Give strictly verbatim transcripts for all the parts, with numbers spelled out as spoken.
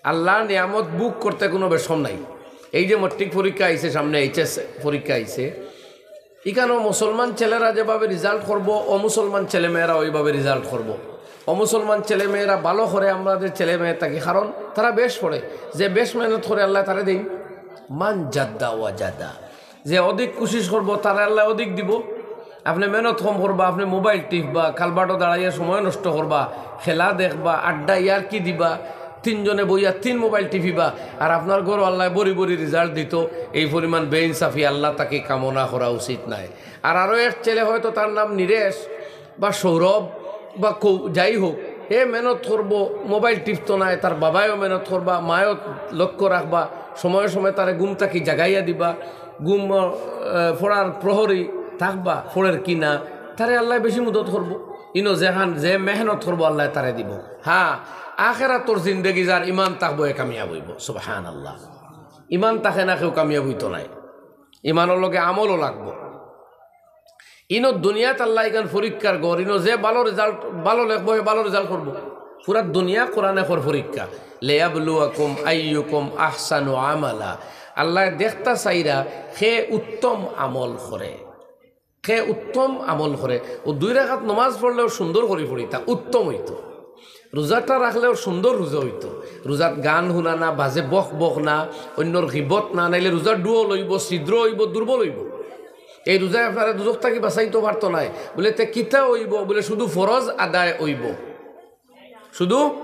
আল্লাহর নিয়ামত ভোগ করতে কোনো বেশকম নাই। এই যে ম্যাট্রিক পরীক্ষা আইছে সামনে, এইচএস পরীক্ষা আইছে, ইখানো মুসলমান ছেলেরা যেভাবে রেজাল্ট করবো, অমুসলমান ছেলেমেয়েরা ওইভাবে রেজাল্ট করবো। অমুসলমান ছেলেমেয়েরা ভালো করে আমাদের ছেলেমেয়ে থাকি, কারণ তারা বেশ পড়ে। যে বেশ মেহনত করে, আল্লায় তারে দেইন। মান জাদ্দা ওয়া জাদা, যে অধিক কুশিশ করবো, তারে আল্লায় অধিক দিবো। আপনে মেহনত কম করবা, আপনে মোবাইল টিপবা, কালবাটো দাঁড়াইয়া সময় নষ্ট করবা, খেলা দেখবা, আড্ডা ইয়ার্কি দিবা, তিনজনে বইয়া তিন মোবাইল টিপিবা, আর আপনার ঘরো আল্লায় বড়ি বড়ি রেজাল্ট দিতো। এই পরিমাণ বেইনসাফি আল্লাহ থাকি কামনা করা উচিত নায়। আর আরো এক ছেলে, হয়তো তার নাম নিরেশ বা সৌরভ বা কৌ-, যাই হোক, হে মেহনত করবো, মোবাইল টিপতো নায়, তার বাবায়ও মেহনত করবা, মায়ও লক্ষ্য রাখবা, সময়ে সময়ে তারে ঘুম থাকি জাগাইয়া দিবা, ঘুম, আহ, পড়ার প্রহরী থাকবা, পড়ের কি না, তারে আল্লায় বেশি মদত করবো। ইনো যেখান যে মেহনত করবো, আল্লায় তারে দিবো। হ্যাঁ, আখেরাতর জিন্দেগি যার ইমান থাকবো, হে কামিয়াব অইবো। সুবহানাল্লাহ। ইমান থাকে না, কেউ কামিয়াব অইতো নায়। ইমানর লগে আমলও লাগবো। ইনো দুনিয়াত আল্লায় ইখান পরীক্ষার ঘর, ইনো যে ভালো রেজাল্ট, ভালো লেখবো, হে ভালো রেজাল্ট করবো। পুরা দুনিয়া কোরআনে কর পরীক্ষা। লিয়াবলুয়াকুম আইয়ুকুম আহসানু আমালা। আল্লায় দেখতা চাইরা কে উত্তম আমল করে, কে উত্তম আমল করে। ও দুই রাকাত নমাজ পড়লেও সুন্দর করি পড়িতা, উত্তম অইতো। রোজাটা রাখলেও সুন্দর রোজা অইতো। রোজাত গান হুনা না, বাজে বক বক না, অইন্যর গিবত না, নাইলে রোজা ডুবল অইবো, ছিদ্র অইবো, দুর্বল অইবো। এই রোজায় আপনারে দুজখ থাকি বাঁচাইতো পারতো নায়। বুলে, "তে কিতা অইবো?" বুলে, "শুধু ফরজ আদায় অইবো, শুধু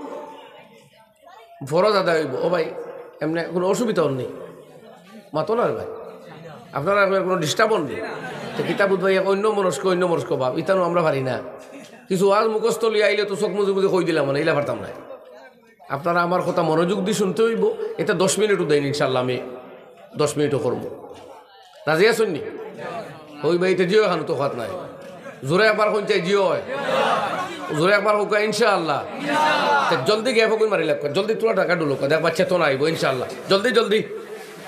ফরজ আদায় অইবো।" ও ভাই, এমনে কোনো অসুবিধা অর নি? মাতো না রে ভাই, আপনারা এখন কোনো ডিস্টার্ব অর নি? তো কিতা বুঝবা, এক অন্য মনস্ক, অন্য মনস্ক ভাব, ইতানো আমরা পারি না। কিছু ওয়াজ মুখস্থ লইয়া আইলে তো চোখ মুজি মুজি কই দিলাম, মানে, ইলা পারতাম না। আপনারা আমার কথা মনোযোগ দি শুনতে অইবো। ইতা দশ মিনিটও দেইন, ইনশাআল্লাহ আমি দশ মিনিটও করমু। রাজি আছইন নি? ওই ভাই, ইতা জিও, এখানো তো খাত নাই। জোরে একবার কইন চাই, জিও অয়। জোরে একবার কউক্কা, ইনশাআল্লাহ। তে জলদি গেফ কইন মারি লাগবে, জলদি তোরা টাকা ডুলুক, দেখবা চেতনা আইবো, ইনশাআল্লাহ। জলদি, জলদি।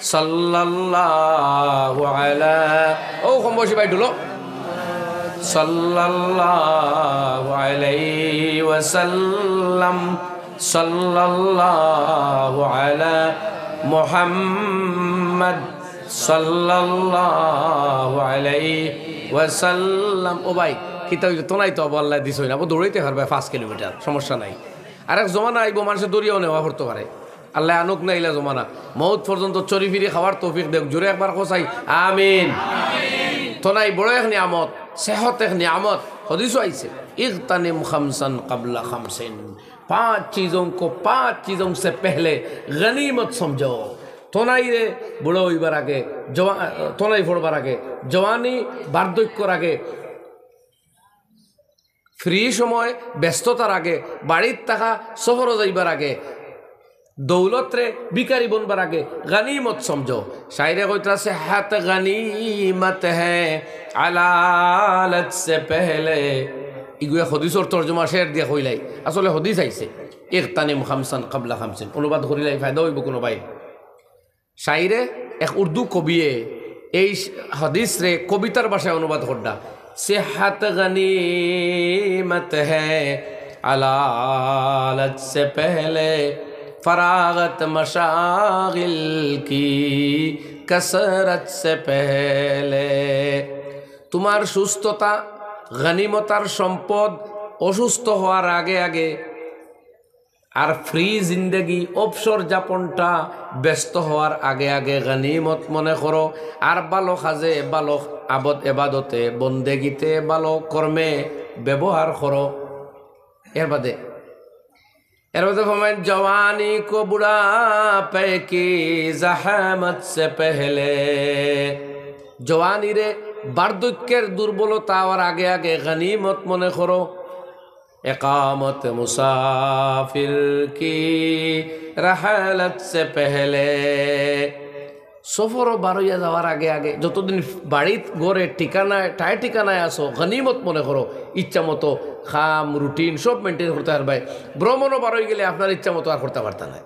সাল্লাল্লাহু আলা, ও কম বয়সী ভাই, ডুলো। সাল্লাল্লাহু আলাইহি ওয়াসাল্লাম, সাল্লাল্লাহু আলা মুহাম্মদ, সাল্লাল্লাহু আলাইহি ওয়াসাল্লাম। ও ভাই, কিতা অইছে? তো নাই তো, আল্লায় দিছইন, আবার দৌড়াইতে পারবে পাঁচ কিলোমিটার, সমস্যা নাই। আরেক জমানা আইবো, মানুষে দৌড়িয়াও নেওয়া পড়তো পারে। আল্লায় আনুক না ইলা জমানা, মউত পর্যন্ত চরি ফিরি খাওয়ার তৌফিক দেউক। জোরে একবার কও চাই, আমিন। তো নাই, বড় এক নিয়ামত, সেহত এক নিয়ামত। হাদিসও আইছে, "ইগতানিম খামসান কাবলা খামসিন।" পাঁচ চীজোं को, পাঁচ चीजों से पहले गनीमत समझो। তো নাই রে, বুড়া অইবার আগে, জওয়া-, তো নাই পড়বার আগে, জওয়ানি, বার্ধক্যর আগে, ফ্রি সময়, ব্যস্ততার আগে, বাড়িত থাকা, সফরো যাইবার আগে, দৌলত রে, ভিখারি বনবার আগে গানিমত সমঝো। শাইরে কইতরা, "সেহাত গানিমত হ্যায়, আলালত সে পেহলে।" ইগুয়ে হদিসর তর্জমা শের দিয়া কইলাই। আসলে হদিস আইছে, "ইগতানিম খামসান কাবলা খামসিন।" অনুবাদ করিলাই, ফায়দা অইবো কুনু ভাই? শাইরে এক উর্দু কবিয়ে এই শ-, হাদিসরে কবিতার ভাষায় অনুবাদ করডা, "সেহাত গানিমত হ্যায় আলালত সে পেহলে, ফরাগত মশাগিল কি কসরত সে পেহলে।" তোমার সুস্থতা গানিমত আর সম্পদ, অসুস্থ হওয়ার আগে আগে আর ফ্রি জিন্দেগি, অবসর যাপনটা ব্যস্ত হওয়ার আগে আগে গানিমত মনে করো, আর ভালো কাজে, ভালো আবদ এবাদতে, বন্দেগিতে, ভালো কর্মে ব্যবহার করো। এর বাদে, এর বাদে ফরমাইন, "জওয়ানি কো বুড়াপে কি জাহামত সে পেহলে।" জওয়ানিরে বার্ধক্যের দুর্বলতা হওয়ার আগে আগে গানিমত মনে করো। একামত মুসাফির কি রাহলত সে পেহলে। সফরো বারইয়া যাওয়ার আগে আগে যতদিন বাড়িত, ঘরে, ঠিকানায়, ঠায় ঠিকানায় আছো, গনিমত মনে করো। ইচ্ছা মতো কাম, রুটিন সব মেইনটেইন করতা পারবায়। ভ্রমণো বারই গেলে আপনার ইচ্ছা মতো আর করতা পারতা নায়।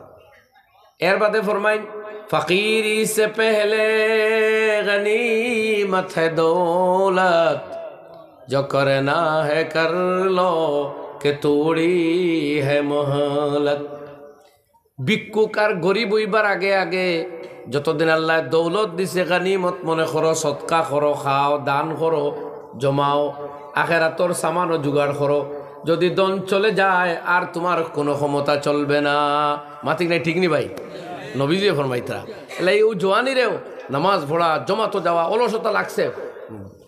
এর বাদে ফরমাইন, "ফকিরি সে পেহলে গনিমত হ্যায় দৌলত, জো করনা হ্যায় কর লো, কে থুড়ি হ্যায় মোহলত।" ভিক্ষুক আর গরিব অইবার আগে আগে যতদিন আল্লায় দৌলত দিছে, গানিমত মনে করো, সদকা করো, খাও, দান করো, জমাও, আখেরাতর সামানও জোগাড় করো। যদি ধন চলে যায়, আর তুমার কুনু ক্ষমতা চলবে না। মাতিক নাই, ঠিক নি ভাই? নবীজিয়ে ফরমাইতরা। এলা অউ জোয়ানিরেও নামাজ পড়া, জমাতো যাওয়া, অলসতা লাগছে,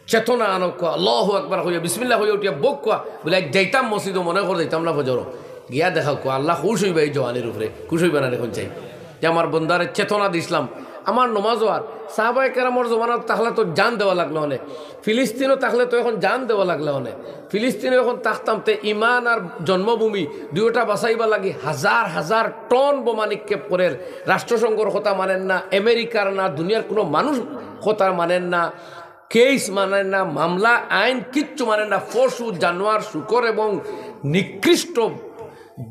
চেতনা আনউক্কা, আল্লাহু আকবার কইয়া, বিসমিল্লাহ কইয়া উঠিয়া বউক্কা, বুলে, "আইজ যাইতাম মসজিদো, মনে কর যাইতাম না ফজরো।" গিয়া দেখউক্কা, আল্লাহ খুশ অইবা ই জোয়ানির উপরে, খুশ অইবা না নি কইন চাই? যে আমার বন্দারে চেতনা দিছলাম, আমার নমাজও আর সাহাবায়ে কেরামর জমানাত তাকলে তো জান দেওয়া লাগলো অনে, ফিলিস্তিনও তাকলে তো এখন জান দেওয়া লাগলো অনে, ফিলিস্তিনও এখন তাকতাম তে ইমান আর জন্মভূমি দুইওটা বাঁচাইবার লাগি হাজার হাজার টন বোমা নিক্ষেপ করের, রাষ্ট্রসংঘর কথা মানের না, আমেরিকার না, দুনিয়ার কুনু মানুষ কথা মানের না, কেস মানের না, মামলা আইন কিচ্ছু মানের না, পশু জানোয়ার শুকর এবং নিকৃষ্ট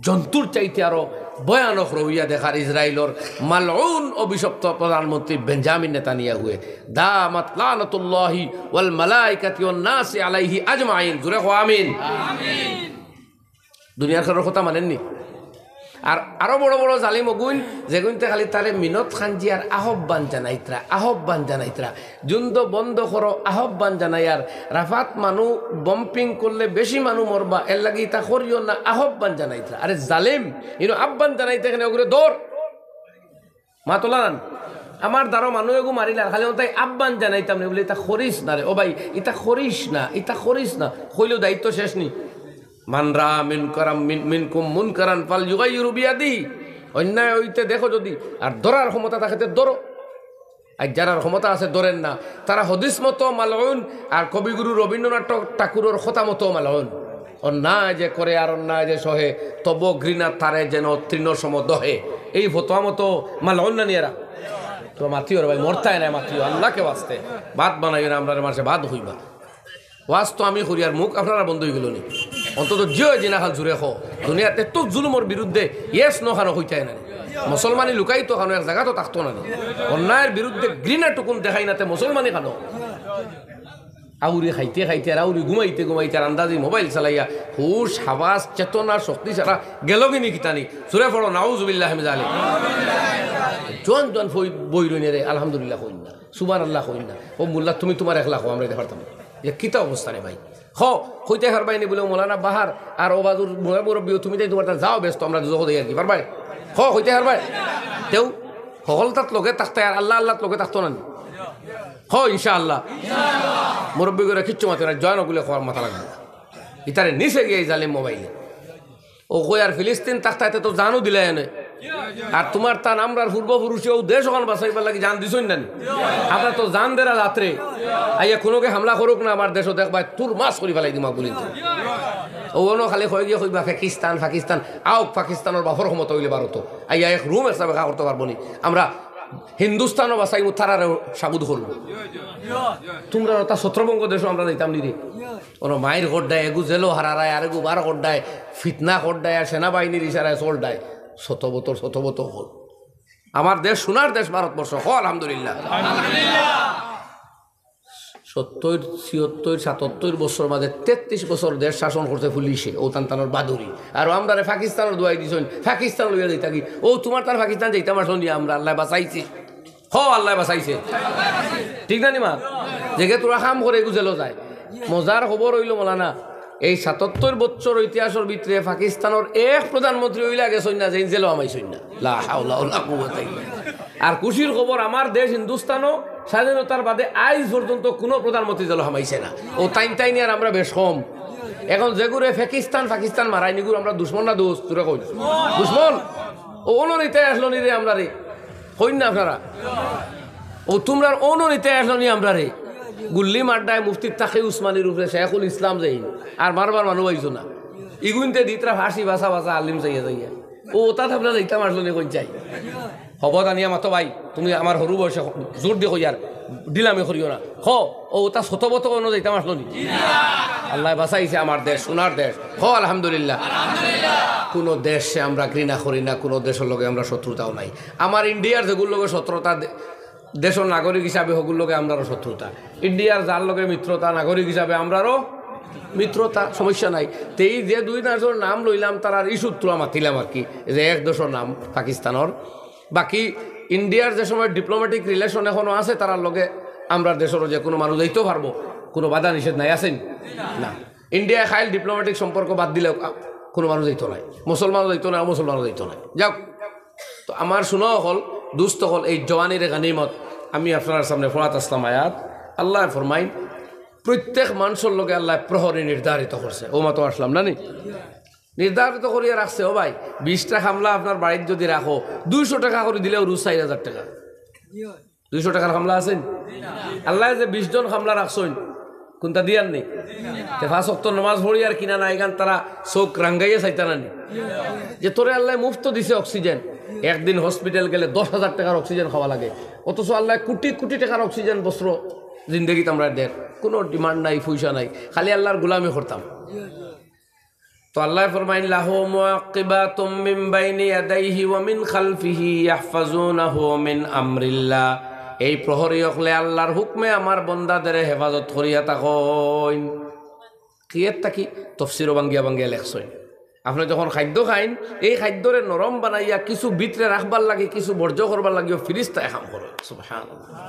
জন্তুর চাইতে আরো ভয়ানক রুইয়া দেখার ইসরাইলর মালউন অভিশপ্ত প্রধানমন্ত্রী বেঞ্জামিন নেতানিয়াহুয়ে। দামাত লানাতুল্লাহি ওয়াল মালাইকাতি ওয়ান নাসি আলাইহি আজমাইন। জোরে কও আমিন। দুনিয়ার কারোর কথা মানের নি। আর আরো বড় বড় জালিম অগুইন, যেগুইনতে খালি তারে মিনত খানজি আর আহ্বান জানাইতরা, আহ্বান জানাইতরা। যুদ্ধ বন্ধ করো, আহ্বান জানাইয়ার। রাফাত মানু বম্পিং করলে বেশি মানু মরবা, এরলাগি ইতা করিও না, আহ্বান জানাইতরা। আরে জালিম, ইনো আহ্বান জানাইতে কেনে? ওগুরে ধর। মাতলা নান। আমার দ্বারো মানু এগু মারিলার, খালি অতায় আহ্বান জানাইতাম নি, বুলে, "ইতা করিস না রে, ও ভাই, ইতা করিস না, ইতা করিস না।" কইলেও দায়িত্ব শেষ নি। মান রাআ মিনকারাম মিন-, মিনকুম মুনকারান ফালইউগাইয়িরহু বিয়াদিহি। অন্যায় অইতে দেখো যদি, আর ধরার ক্ষমতা থাকে তে ধরো। আর যারার ক্ষমতা আছে ধরেন না, তারা হদিস মতো মালউন, আর কবিগুরু রবীন্দ্রনাথ ঠ-, ঠাকুরর কথা মতো মালউন। অন্যায় যে করে আর অন্যায় যে সহে, তব ঘৃণা তারে যেন তৃণ সম দহে। এই ফতোয়া মতো মালউন না নি এরা। তো মাতিও রে ভাই, মরতায় না মাতিও, আল্লাহকে ওয়াস্তে। ভাত বানাইও না, আমরারে মানষে ভাত কইবা। ওয়াজ তো আমি করি আর মুখ আপনারার বন্ধ অইগেলো নি। অন্তত জিও জিনা খান জুরে কও। দুনিয়াত এত জুলুমর বিরুদ্ধে yes no খানো কইতায় না নি। মুসলমানি লুকাইতো খানো এক জাগাত তো থাকতো না নি। অন্যায়র বিরুদ্ধে ঘৃণা টুকুন দেখাই না তে মুসলমানি খানো। আউরি খাইতে খাইতে আর আউরি ঘুমাইতে ঘুমাইতে আর আন্দাজি মোবাইল চালাইয়া হুশ, হাবাস, চেতনা, শক্তি ছাড়া গেলো গি নি কিতা নি? জুরে পড়ো, নাউজুবিল্লাহি মিন যালিক। জোয়ান জোয়ান ফই-, বই রইনে রে, আলহামদুলিল্লাহ কইন না, সুবহানাল্লাহ কইন না। ও মোল্লা, তুমি তুমার একলা কও, আমরা ইতা পারতাম না। ইতা কিতা অবস্থা রে ভাই? কও, কইতায় পারবায় নি বুলে মৌলানা বাহার আর ও বাজুর মুরব্বিও তুমি তাইন তুমার তান যাও ব্যস্ত, আমরা দুজখো যাই আর কি, পারবায়? কও, কইতায় পারবায়? তেউ হকলতাত লগে থাকতায় আর আল্লাহ আল্লাহত লগে থাকতো না নি? কও ইনশাআল্লাহ। মুরব্বিগুরে কিচ্ছু মাতে না, জোয়ান অগুলে কওয়ার মাতা লাগবো। ইতারে নিছে গিয়া ই জালিম মোবাইলে। ও কই আর ফিলিস্তিন থাকতায় তে তো জানও দিলায় অনে। আর তুমার তান আমরার পূর্বপুরুষে অউ দেশ অখান বাঁচাইবার লাগি জান দিছইন না নি? আমরা তো জান দেরা যাত্রে। আইয়া কুনুকে হামলা করুক না আমার দেশো, দেখবায় তুরমাস করি ফালাই দিমু গুলিতে। অউ অনো খালি কয় গিয়া কইবা পাকিস্তান, পাকিস্তান। আউক পাকিস্তানর বাফর ক্ষমতা অইলে ভারতো। আইয়া এক রুম হিসাবে খা করতো পারবো নি। আমরা হিন্দুস্তানও বাঁচাইমু, তারারেও সাবুদ করমু। তুমরার অতা ছত্রভঙ্গ দেশো আমরা যাইতাম নি রে। অনো মাইর করডায়, এগু জেলো হারারায়, আরেগু বার করডায়, ফিতনা করডায়, আর সেনাবাহিনীর ইশারায় চলডায়। শতবতর, শতবত কর। আমার দেশ সোনার দেশ ভারতবর্ষ, কও আলহামদুলিল্লাহ। সত্তইর, ছিয়াত্তইর, সাতাত্তইর বছর মাঝে তেত্রিশ বছর দেশ শাসন করছে পুলিশে, অউ তান তানর বাদুরি। আর আমরারে পাকিস্তানর দুয়াই দিছইন, পাকিস্তান লইয়া যাইতা গি। অউ তুমার তান পাকিস্তান যাইতাম আসলো নি আমরা, আল্লায় বাঁচাইছে। কও আল্লায় বাঁচাইছে। ঠিক না নি মা? যেগে তোরা কাম করে এগু জেলো যায়। মজার খবর অইলো মৌলানা, এই সাতাত্তইর বছর ইতিহাসর ভিতরে পাকিস্তানর এক প্রধানমন্ত্রী অইলা গেছইন না, যেইন জেলো হামাইছইন না। লা হাওলা ওয়ালা কুওয়াতা ইল্লা বিল্লাহ। আর খুশির খবর, আমার দেশ হিন্দুস্তানও স্বাধীনতার বাদে আইজ পর্যন্ত কুনু প্রধানমন্ত্রী জেলো হামাইছে না। অউ তাইন তাইন আর আমরা বেশ কম। এখন যেগুরে পাকিস্তান, পাকিস্তান মারাইন, ইগুর আমরা দুশমন না দোস্ত? জুরে কইন। দুশমন? অউ অনো নিতায় আসলো নি রে আমরারে? কইন না আপনারা? অউ তুমরার অনো নিতায় আসলো নি আমরারে? গুল্লি মারডায় মুফতি তাকি উসমানীর উপরে, শেখুল ইসলাম যেইন, আর মারবার মানু পাইছো না। ইগুইনতে দিতরা ফাঁসি বাছা বাছা আলিম চাইয়া চাইয়া। অউ অতাত আমরা যাইতাম আসলো নি কইন চাই? খবর আনিয়া মাতো ভাই, তুমি আমার হুরু বয়সে জোর দি কইয়ার, ঢিলামি করিও না। কও, অউ অতা শতবত অনো যাইতাম আসলো নি? আল্লায় বাঁচাইছে আমার দেশ, সোনার দেশ। কও আলহামদুলিল্লাহ। কুনু দেশে আমরা ঘৃণা করি না, কুনু দেশর লগে আমরা শত্রুতাও নাই। আমার ইন্ডিয়ার যেগুর লগে শত্রুতা দে-, দেশর নাগরিক হিসাবে হগুর লগে আমরারও শত্রুতা। ইন্ডিয়ার যার লগে মিত্রতা নাগরিক হিসাবে আমরারও মিত্রতা, সমস্যা নাই। তে এই যে দুই দেশর নাম লইলাম, তারার ইস্যুত থুড়া মাতিলাম আর কি, যে এক দেশর নাম পাকিস্তানর, বাকি ইন্ডিয়ার যে সময় ডিপ্লোম্যাটিক রিলেশন এখনো আছে, তারার লগে আমরার দেশরও যে কোনো মানুষ যাইতেও পারবো, কোনো বাধা নিষেধ নাই, আছেন না? ইন্ডিয়ায় খাইল ডিপ্লোম্যাটিক সম্পর্ক বাদ দিলেও আ, কোনো মানুষ যাইতো নাই, মুসলমানও যাইতো না, মুসলমানও যাইতো নাই। যাক, তো আমার শোনা হল, দুস্ত হল, এই জওয়ানির গানিমত, আমি আপনার সামনে পড়াত আসলাম আয়াত। আল্লাহ ফরমাইন, প্রত্যেক মানুষের লগে আল্লাহ প্রহরী নির্ধারিত করছে। ও মা তো আসলাম না নি? নির্ধারিত করিয়া রাখছে, ও ভাই, বিশটা কামলা আপনার বাড়িত যদি রাখো, দুইশো টাকা করে দিলেও রোজ চাইর হাজার টাকা। দুইশো টাকার কামলা আছেন? আল্লাহ যে বিশ জন কামলা রাখছইন, কোনটা দিয়ার নি? তে পাঁচ ওয়াক্ত নামাজ পড়ি আর কিনা না, এখান তারা চোখ রাঙ্গাইয়া চাইতা না নি? যে তোরে আল্লাহ মুফত দিছে অক্সিজেন, একদিন হসপিটাল গেলে দশ হাজার টাকার অক্সিজেন খাওয়া লাগে, অথচ আল্লাহ কোটি কোটি টাকার অক্সিজেন বস্ত্র জিন্দেগিত আমরা দের, কোনো ডিমান্ড নাই, পয়সা নাই, খালি আল্লাহর গোলামি করতাম। তো আল্লাহ ফরমাইন, "লাহু মুআক্কিবাতুম মিন বাইনি ইয়াদাইহি ওয়া মিন খালফিহি ইয়াহফাজুনাহু মিন আমরিল্লাহ।" এই প্রহরী অকলে আল্লাহর হুকমে আমার বন্দাদেরে হেফাজত করিয়া থাকইন। কিয়ের থাকি? তফসিরও ভাঙ্গিয়া ভাঙ্গিয়া লেখছইন। আপনি যখন খাদ্য খাইন, এই খাদ্যরে নরম বানাইয়া কিছু ভিতরে রাখবার লাগি, কিছু বর্জ্য করবার লাগিও ফিরিস্তায় কাম করে। সুবহানাল্লাহ।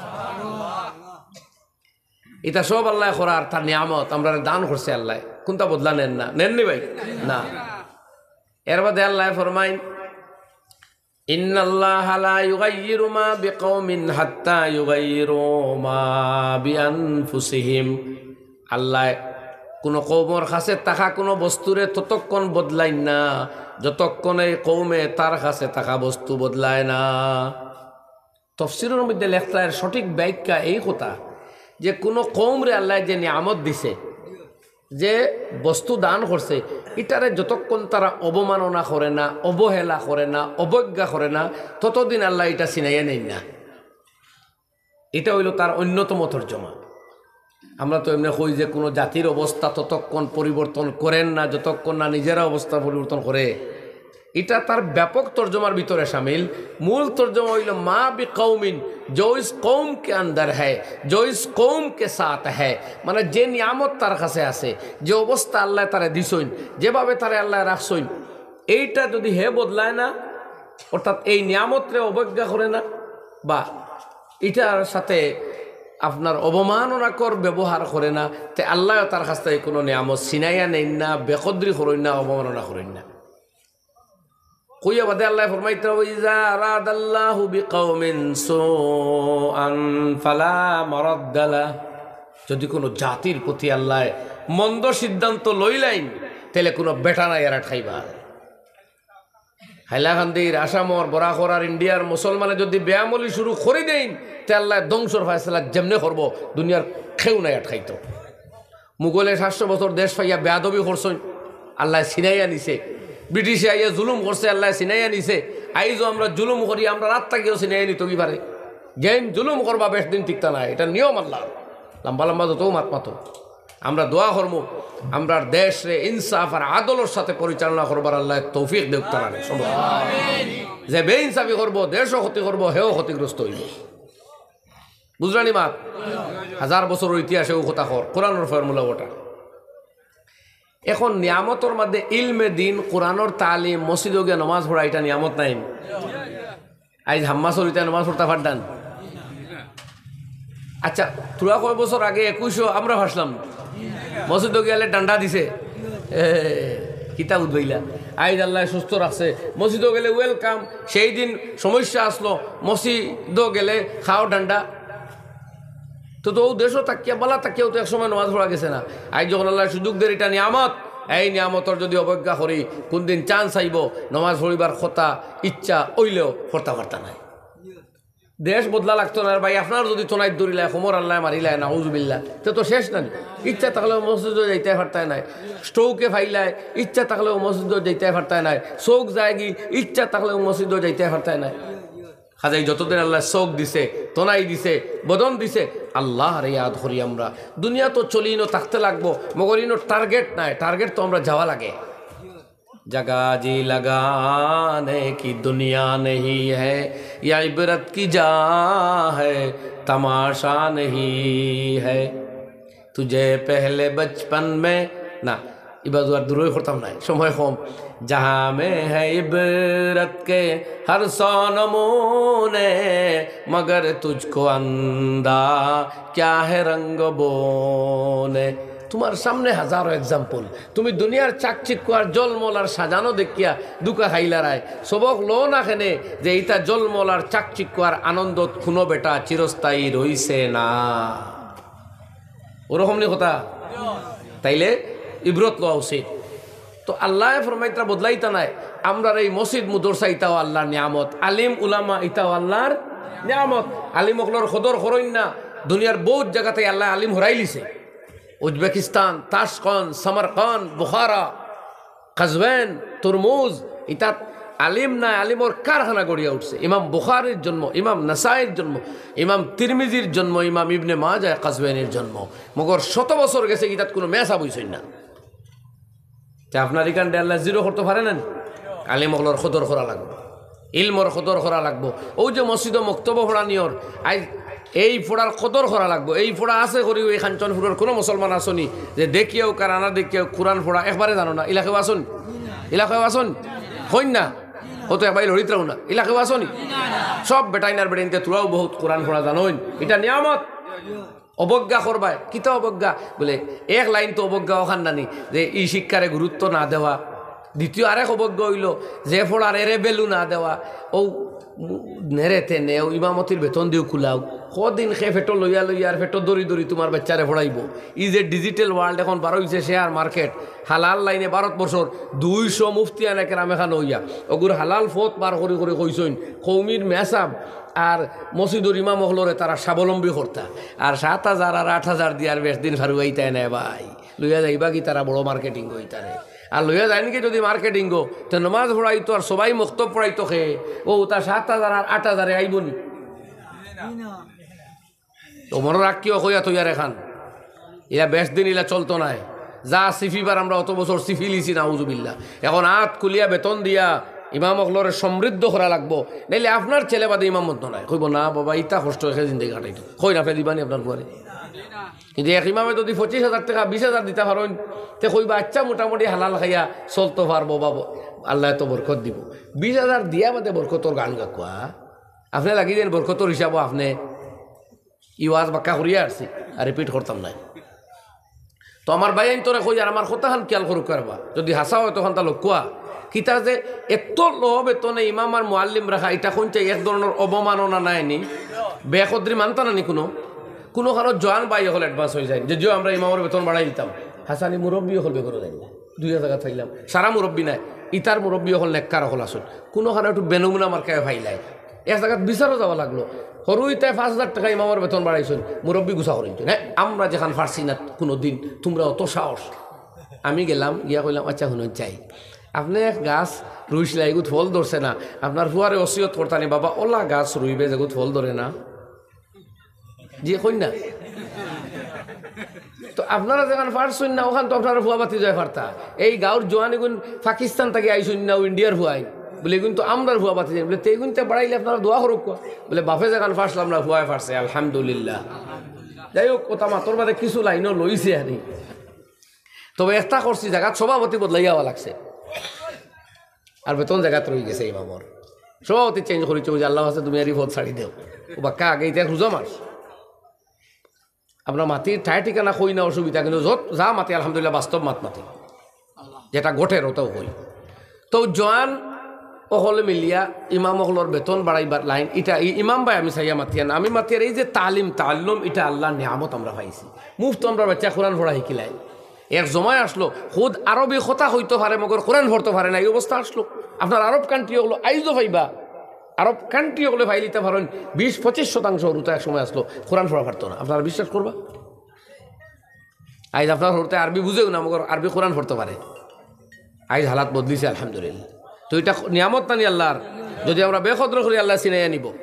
এটা সব আল্লাহ করার, তার নিয়ামত, আমরা দান করছে আল্লাহ। কোনটা বদলা নেন না? নেননি ভাই? না। এর বাদে আল্লাহ ফরমাইন, "ইন্নাল্লাহা লা ইউগাইয়িরু মা বিকাউমিন হাত্তা ইউগাইয়িরু মা বিআনফুসিহিম।" আল্লাহ কোনো কওমর কাছে থাকা কোনো বস্তুরে ততক্ষণ বদলাইন না, যতক্ষণ এই কওমে তার কাছে থাকা বস্তু বদলায় না। তফসিরের মধ্যে লেখতা এর সঠিক ব্যাখ্যা এই কথা যে কোনো কওমরে আল্লাহ যে নিয়ামত দিছে, যে বস্তু দান করছে, ইটারে যতক্ষণ তারা অবমাননা করে না, অবহেলা করে না, অবজ্ঞা করে না, ততদিন আল্লাহ ইটা ছিনাইয়া নেইন না। এটা হইল তার অন্যতম তর্জমা। আমরা তো এমনি কই যে কোনো জাতির অবস্থা ততক্ষণ পরিবর্তন করেন না যতক্ষণ না নিজেরা অবস্থা পরিবর্তন করে। এটা তার ব্যাপক তর্জমার ভিতরে শামিল। মূল তর্জমা হইল মা বি কৌমিন, জো ইস কৌম কে আন্দর হ্যায়, জো ইস কৌম কে সাথ হ্যায়, মানে যে নিয়ামত তার কাছে আছে, যে অবস্থা আল্লাহ তারে দিছইন, যেভাবে তারে আল্লাহ রাখছইন, এইটা যদি হে বদলায় না, অর্থাৎ এই নিয়ামতরে অবজ্ঞা করে না বা ইটার সাথে আপনার অবমাননাকর ব্যবহার করে না, তে আল্লাহ তার কাছ থেকে কোনো নিয়ামত ছিনাইয়া নেইন না, বেকদরি করইন না, অবমাননা করইন না। কইয়া বাদে আল্লাহ ফরমাইতা, "ওয়া ইজা আরাদাল্লাহু বিকাউমিন সুআন ফালা মারাদ্দা লাহ।" যদি কোনো জাতির প্রতি আল্লাহ মন্দ সিদ্ধান্ত লইলাইন, তাহলে কোনো বেটা নাই এরা ঠাইবা। হাইলাকান্দির, আসামর, বরাকর আর ইন্ডিয়ার মুসলমানে যদি বেআমলি শুরু করি দেইন, তে আল্লাহ ধ্বংসর ফয়সালা যেমনে করবো, দুনিয়ার কেউ নাই আটকাইতো। মুঘলে সাতশো বছর দেশ পাইয়া বেয়াদবি করছইন, আল্লাহ ছিনাইয়া নিছে। ব্রিটিশে আইয়া জুলুম করছে, আল্লাহ ছিনাইয়া নিছে। আইজও আমরা জুলুম করি, আমরা রাত থাকিও ছিনাইয়া নিতো কি পারে? যেইন জুলুম করবা বেশ দিন টিকতা নাই, এটা নিয়ম আল্লাহ। লম্বা লম্বা যত মাত মাতো, আমরা দোয়া করমু, আমরার দেশরে ইনসাফ আর আদলর সাথে পরিচালনা করবার আল্লাহ তৌফিক দেউক তারারে। যে বেইনসাফি করবো, দেশও ক্ষতি করবো, হেও ক্ষতিগ্রস্ত হইব। বুঝলানি মাত? হাজার বছরর ইতিহাসে ও কথা কর, কোরআনর ফর্মুলা ওটা। এখন নিয়ামতর মধ্যে ইলমে দিন, কোরআনর তালিম, মসজিদো গিয়া নমাজ পড়া, এটা নিয়ামত নাই? আইজ হাম্মাসর ইতা নমাজ পড়তা পারতাম? আচ্ছা, তোরা কয় বছর আগে একুশো আমরা ভাসলাম, মসজিদো গেলে ডান্ডা দিছে, এ, কিতা বুঝবাইলা? আইজ আল্লাহ সুস্থ রাখছে, মসজিদো গেলে ওয়েলকাম। সেই দিন সমস্যা আসলো, মসজিদো গেলে খাও ডান্ডা। তো, তো ও দেশও থাকিয়া, বালা থাকিয়াও তো এক সময় নমাজ পড়া গেছে না। আইজ যখন আল্লাহ সুযোগ দের, এটা নিয়ামত, এই নিয়ামতর যদি অবজ্ঞা করি, কোন দিন চান্স আইব, নমাজ পড়িবার কথা ইচ্ছা অইলেও পড়তা পারতা নাই। দেশ বদলা লাগতো না রে ভাই, আপনার যদি তোনাইত ধরিলায়, কোমর আল্লাহ মারিলায়, নাউজুবিল্লাহ, তে তো শেষ না নি? ইচ্ছা থাকলেও মসজিদো যাইতে পারতায় নাই, স্ট্রোকে ফাইলায়, ইচ্ছা থাকলেও মসজিদো যাইতে পারতায় নাই, চোখ যায়গি, ইচ্ছা থাকলেও মসজিদো যাইতে পারতায় নাই। কাজেই যতদিন আল্লাহ চোখ দিছে, তোনাই দিছে, বদন দিছে, আল্লাহরে ইয়াদ করি আমরা। দুনিয়া তো চলি, ইনো থাকতে লাগবো, মগর ইনো টার্গেট নাই, টার্গেট তো আমরা যাওয়া লাগে। جگہ جی لگانے کی دنیا نہیں ہے، یہ عبرت کی جا ہے، تماشا نہیں ہے۔ تجھے پہلے بچپن میں، না, ইবা জুয়ার দূরই করতাম নাই, সময় কম। جہاں میں ہے عبرت کے ہر سو نمونے، مگر تجھ کو اندھا کیا ہے رنگ و بونے۔ তোমার সামনে হাজারো এক্সাম্পল। তুমি দুনিয়ার চাকচিক্য আর জলমল আর সাজানো দেখিয়া দুকা খাইলারায়। সবক লো না কেনে যে ইতা জলমল আর চাকচিক্য আর আনন্দত কোনো বেটা চিরস্থায়ী রইছে না। ওরকম নি কথা? তাইলে ইবরত লওয়া উচিত। তো আল্লায় ফরমাইতরা বদলাইতা নায়। আমরার এই মসজিদ মুদরসা ইতাও আল্লার নিয়ামত, আলিম উলামা ইতাও আল্লার নিয়ামত। আলিম অকলর কদর করইন না। দুনিয়ার বউত জাগাত আল্লায় আলিম হরাইলিছে। উজবেকিস্তান, তাশকন্দ, সমরকন্দ, বুখারা, কাজওয়েন, তুরমুজ, ইতাত আলিম নায়, আলিমর কারখানা গড়িয়া উঠছে। ইমাম বুখারীর জন্ম, ইমাম নাসাইর জন্ম, ইমাম তিরমিজির জন্ম, ইমাম ইবনে মাজাহ কাজওয়েনির জন্ম। মগর শত বছর গেছে, ইতাত কোনো মেসাব অইছইন না। তে আপনার ইখানরে আল্লায় জিরো করতো পারে না নি? আলিম অকলর কদর করা লাগবো, ইলমর কদর করা লাগবো। অউ যে মসজিদো মক্তবো পড়ানি অর, আইজ এই পড়ার কদর করা লাগবো। এই পড়া আছে করিও এই কাঞ্চনপুরর কোনো মুসলমান আছইন নি যে দেখিয়াও কার আনা দেখিয়াও কোরআন পড়া একবারে জানো না, ইলা কেউ আছইন নি? ইলা কেউ আছইন নি? কইন না, অত একবারে লড়িত রাখো না, ইলা কেউ আছইন নি? সব বেটাইন আর বেটাইন্তে তোরাও বহুত কোরআন পড়া জানইন, ইটা নিয়ামত। অবজ্ঞা করবায়, কিতা অবজ্ঞা? বলে, এক লাইন তো অবজ্ঞা অখান নানি, যে ই শিক্ষারে গুরুত্ব না দেওয়া। দ্বিতীয় আরেক অবজ্ঞা অইলো, যে পড়ার এরে value না দেওয়া। অউ নেড়ে তেনে, অউ ইমামতির বেতন দিও কুলাও। কদিন কে পেটো লইয়া লইয়া আর পেটো ধরি ধরি তোমার বাচ্চারে পড়াইবো? ই যে digital world এখন বার অইছে, share market, হালাল লাইনে ভারতবর্ষর দুইশো মুফতিয়ানে কেরাম এখান অইয়া, অগুর হালাল পথ বার করি করি কইছইন, কওমির মেসাব আর মসজিদর ইমাম অকলরে তারা স্বাবলম্বী করতা। আর সাত হাজার আর আট হাজার দিয়ার বেশ দিন ফারুয়াইতায় নায় ভাই। লইয়া যাইবা কি তারা বড় marketing অইতারে? আর লইয়া যাইন কি যদি marketing, তে নমাজ পড়াইতো আর সবাই মক্তব পড়াইতো কে? অউ তা সাত হাজার আর আট হাজারে আইবো নি? তো মনো রাখিও কইয়া থইয়ার এখান। ইলা বেশ দিন ইলা চলতো নায়। যা সিফিবার আমরা অত বছর সিফিলিছি, নাউজুবিল্লাহ। এখন আত খুলিয়া বেতন দিয়া ইমাম অকলরে সমৃদ্ধ করা লাগবো, নাইলে আপনার ছেলে বাদে ইমাম মতো নায়। কইবো, "না বাবা, ইতা কষ্ট অয়, কে জিন্দেগি কাটাইতো।" কই না, ফেলিবা নি আপনার পুয়ারে? কিন্তু এক ইমামে যদি পঁচিশ হাজার টেকা, বিশ হাজার দিতা পারইন, তে কইবা, "আচ্ছা, মোটামুটি হালাল খাইয়া চলতো পারবো বাবা, আল্লায় তো বরকত দিবো।" বিশ হাজার দিয়া বাদে বরকতর গান গাকুয়া। আপনে লাগি যেন বরকতর হিসাবও আপনে ই ওয়াজ বাক্কা করিয়া আসছি, আর repeat করতাম নায়। তো আমার ভাইয়াইন্তরে কই, আর আমার কথাখান খেয়াল করুক্কা বা, যদি হাছা অয় তখন তা লক্ষ্য, কিতা যে এত লো বেতনে ইমাম আর মুআল্লিম রাখা, ইটা কইন চাই এক ধরনর অবমাননা নায় নি? বেকদরি মানতা না নি কোনো? কোনো কারো জোয়ান ভাই অকল advance অইযাইন, যে, "জিও, আমরা ইমামর বেতন বাড়াই দিতাম।" হাছানি মুরব্বি অকল বেগরো যাইন না। দুই জাগাত পাইলাম, সারা মুরব্বি নায়, ইতার মুরব্বি অকল নেককার অকল আছইন। কোনো কারণে একটু বেনমুনা মার্কায় পাইলাই। এক জাগাত বিচারও যাওয়া লাগলো। হুরু ইতায় পাঁচ হাজার টেকা ইমামর বেতন বাড়াইছইন, মুরব্বি গুসা করইন। "হ্যাঁ, আমরা যেখান পারছি না কোনো দিন, তোমরা অত সাহস।" আমি গেলাম, গিয়া কইলাম, "আচ্ছা, হুনইন চাই, আপনে এক গাছ রুইছলা, এগুত ফল ধরছে না, আপনার পুয়ারে ওসিয়ত করতা নি, বাবা, অলা গাছ রুইবে যেগুত ফল ধরে না।" জি, কইন না। তো আপনারা যেখান পারছইন না, অখান তো আপনারা পুয়া ভাতিজায় পারতা। এই গাউর জোয়ান ইগুন পাকিস্তান থাকি আইছইন না, ইন্ডিয়ার পুয়াইন। বলে, "ইগুন তো আমরার পুয়া ভাতিজাইন।" বলে, "তে ইগুনতে বাড়াইলে আপনারা দোয়া করুক্কা।" বলে, "বাপে যেখান পারছলা না, পুয়ায় পারছে, আলহামদুলিল্লাহ।" যাই হোক, কথা মাতর বাদে কিছু লাইনও লইছে আরি। তবে একটা করছি, জাগাত সভাপতি বদলাইয়া আওয়া লাগছে। আর বেতন জাগাত রইগেছে ইমামর। সভাপতি change করিছে, অউ যে আল্লাহ আছে, তুমি আর ই পদ ছাড়ি দেও। অউ বাক্কা আগে ইতা রোজা মাস। আপনার মাতির ঠাই ঠিকানা কই না অসুবিধা, কিন্তু যত যা মাতি আলহামদুলিল্লাহ বাস্তব মাত মাতি। যেটা ঘটের অতাউ কই। তো জোয়ান অকলে মিলিয়া ইমাম অকলর বেতন বাড়াইবার লাইন, ইটা ই-, ইমাম ভাই আমি চাইয়া মাতিয়ার না, আমি মাতিয়ার এই যে তালিম, তাআল্লুম, ইটা আল্লার নিয়ামত আমরা পাইছি। মুফত আমরা বাচ্চা কোরআন পড়া হিকিলাই। এক জমায় আসলো, খুদ আরবি কথা কইতো পারে, মগর কোরআন পড়তো পারে না, এই অবস্থা আসলো। আপনার আরব country অকলো আইজও পাইবা, আরব country অকলে পাইলিতা পারইন, বিশ পঁচিশ শতাংশ হুরুতা এক সময় আসলো, কোরআন পড়া পারতো না। আপনারা বিশ্বাস করবা? আইজ আপনার হুরুতায় আরবি বুঝেও না, মগর আরবি কোরআন পড়তো পারে। আইজ হালাত বদলিছে, আলহামদুলিল্লাহ। তো ইটা নিয়ামত নানি আল্লার? যদি আমরা বেকদর করি, আল্লায় ছিনাইয়া নিবো।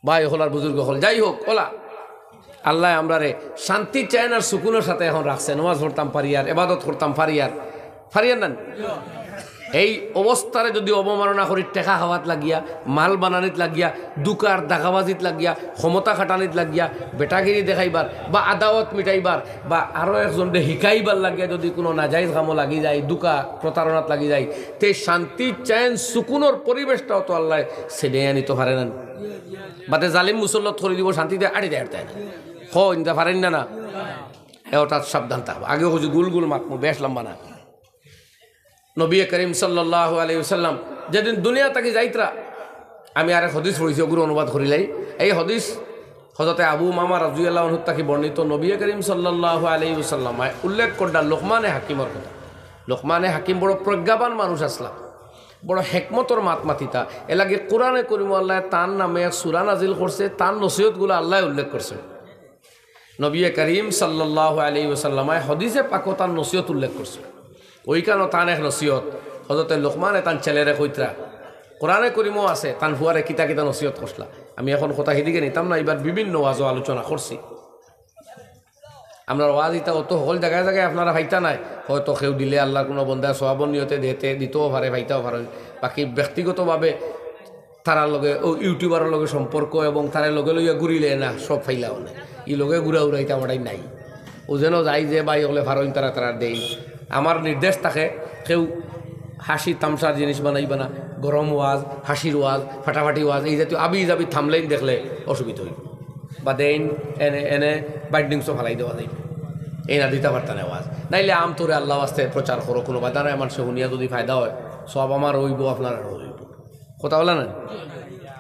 ভাই অকল আর বুজুর্গ অকল, যাই হোক, অলা আল্লায় আমরারে শান্তি, চ্যান আর সুকুনর সাথে এখন রাখছে। নামাজ পড়তাম পারিয়ার, ইবাদত করতাম পারিয়ার, পারিয়ার না নি? এই অবস্থারে যুদি অবমাননা করি, টেকা খাওয়াত লাগিয়া, মাল বানানিত লাগিয়া, দুকার দাগাবাজিত লাগিয়া, ক্ষমতা খাটানিত লাগিয়া, বেটাগিরি দেখাইবার বা আদাওয়াত মিটাইবার বা আরো একজনরে হিকাইবার লাগিয়া যুদি কুনু নাজাইজ কামো লাগি যায়, দুকা প্রতারণাত লাগি যায়, তে শান্তি, চ্যান, সুকুনর পরিবেশটাও তো আল্লায় ছিনাইয়া নিতো পারে না। বাদে জালিম মুসল্লত করি দিবো, শান্তিতে আড়ি দেয়, আড়ি দেয় না। হ, ইনতা পারেন না, না? এ অর্থাৎ সাবধান থাকবো। আগেও কইছি, গুল গুল মাতমু, বেশ লম্বা না। নবী করিম সাল্লাল্লাহু আলাইহি ওয়াসাল্লাম যেদিন দুনিয়া থাকি যাইতরা, আমি আরেক হাদিস পড়ছি, ওগুলো অনুবাদ করিলাই। এই হাদিস হযরতে আবু উমামা রাদিয়াল্লাহু আনহু থাকি বর্ণিত। নবী করিম সাল্লাল্লাহু আলাইহি ওয়াসাল্লাম উল্লেখ করলা লোকমানে হাকিমর কথা। লোকমানে হাকিম বড় প্রজ্ঞাবান মানুষ আছলা, বড় হেকমতর মাত মাতিতা। এর লাগি কোরআনে করিম আল্লায় তার নামে এক সূরা নাজিল করছে, তার নসিহতগুলো আল্লায় উল্লেখ করছে। নবী করিম সাল্লাল্লাহু আলাইহি ওয়াসাল্লাম হাদিসে পাকো তার নসিহত উল্লেখ করছে। ওইখানো তার এক নসিহত, হযরতে লোকমানে তার ছেলেরে কইতরা, কোরআনে করিমও আছে, তার ফুয়ারে কিতা কিতা নসিহত করছলা। আমি এখন কথা হিদিকে নিতাম না, এবার বিভিন্ন ওয়াজও আলোচনা করছি। আমরার ওয়াজ ইতা অত হকল জাগায় জাগায় আপনারা পাইতা নায়, হয়তো কেউ দিলে আল্লাহর কুনু বন্দায় সওয়াবর নিয়তে দিতে, দিতেও পারে, পাইতাও পারে। বাকি ব্যক্তিগতভাবে তারার লগে, ও YouTuberর লগে সম্পর্ক এবং তারে লগে লইয়া ঘুরিলে না, সব ফাইলা অনে। ই লগে ঘুরা উড়াইতে আমার নাই। ও যেন যাই যে ভাই অকলে পারইন তারা, তারা দেই। আমার নির্দেশ থাকে, কেউ হাসি তামশার জিনিস বানাইবা না, গরম ওয়াজ, হাসির ওয়াজ, ফাটাফাটি ওয়াজ, এই জাতীয় আবি জাবি থামলেইন দেখলে অসুবিধা হইব। বা দেইন এনে, এনে বাইন্ডিংসও ফালাই দেওয়া যাইব। এই না দিতে পারতা না ওয়াজ। নাইলে আম তোরে আল্লাহ ওয়াস্তে প্রচার করো, কুনু বাধা নাই, মানুষে শুনিয়া যুদি ফায়দা হয়, সব আমার হইব, আপনার হইব। কথা বলা না?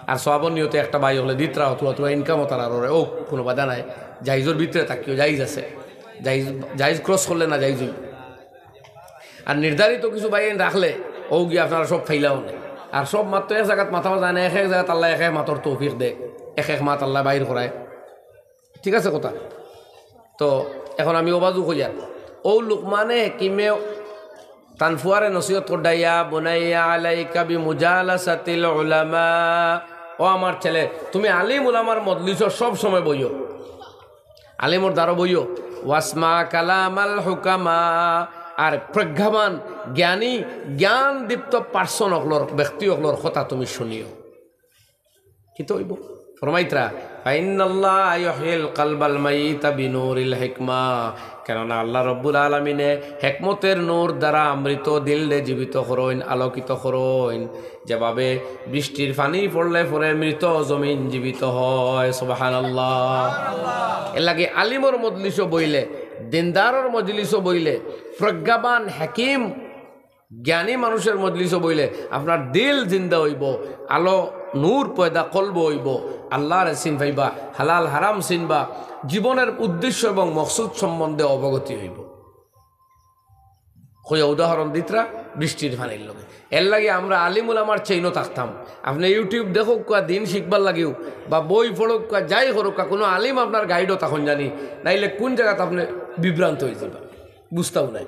আর সওয়াবর নিয়তে একটা ভাই অকলে দিতরা, অথবা, অথবা ইনকামও তারা ররে, ও কুনু বাধা নাই, জাইজর ভিতরে থাকিও, জাইজ আছে, জাইজ, জাইজ ক্রস করলে না জাইজ হইব। আর নির্ধারিত কিছু ভাই রাখলে, ও গিয়া আপনারা সব ফাইলা অনে। আর সব মাত তো এক জাগাত মাতাও যায় না, এক এক জাগাত আল্লায় এক এক মাতর তৌফিক দেয়, এক এক মাত আল্লায় বাইর করায়। ঠিক আছে কথা? তো এখন আমি ওবাজু কইয়ার, ও লুকমানে হাকিমে তান ফুয়ারে নসিহত কররা, "ইয়া বুনাইয়া আলাইকা বিমুজালাসাতিল উলামা।" ও আমার ছেলে, তুমি আলিম উলামার মজলিসো সব সময় বইও, আলিমর দ্বারো বইও। "ওয়াসমা কালামাল হুকামা", আর প্রজ্ঞাবান, জ্ঞানী, জ্ঞান দীপ্ত পার্সন অকলর, ব্যক্তি অকলর কথা তুমি শুনিও। কিতা অইব? ফরমাইতরা, "ফাইন্নাল্লাহা ইউহয়িল কালবাল মাইয়িতা বিনুরিল হিকমা।" কেননা আল্লাহ রব্বুল আলামিনে হেকমতের নূর দ্বারা মৃত দিলরে জীবিত করইন, আলোকিত করইন। যেভাবে বৃষ্টির পানি পড়লে পরে মৃত জমিন জীবিত হয়। সুবহানাল্লাহ। এর লাগি আলিমর মজলিসো বইলে, দিনদারর মজলিসো বইলে, প্রজ্ঞাবান হাকিম জ্ঞানী মানুষের মজলিসো বইলে আপনার দিল জিন্দা অইব, আলো নূর পয়দা কলবো অইব, আল্লাহরে চিন পাইবা, হালাল হারাম চিনবা, জীবনের উদ্দেশ্য এবং মকসুদ সম্বন্ধে অবগতি অইব। কইয়া উদাহরণ দিতরা বৃষ্টির পানির লগে। এর লাগি আমরা আলিম উলামার চেইনো থাকতাম। আপনে YouTube দেখউক্কা দিন শিখবার লাগিও বা বই পড়উক্কা, যাই করউক্কা, কুনু আলিম আপনার গাইডো থাকইন জানি, নাইলে কুন জাগাত আপনে বিভ্রান্ত অইযিবা, বুঝতাম নাই।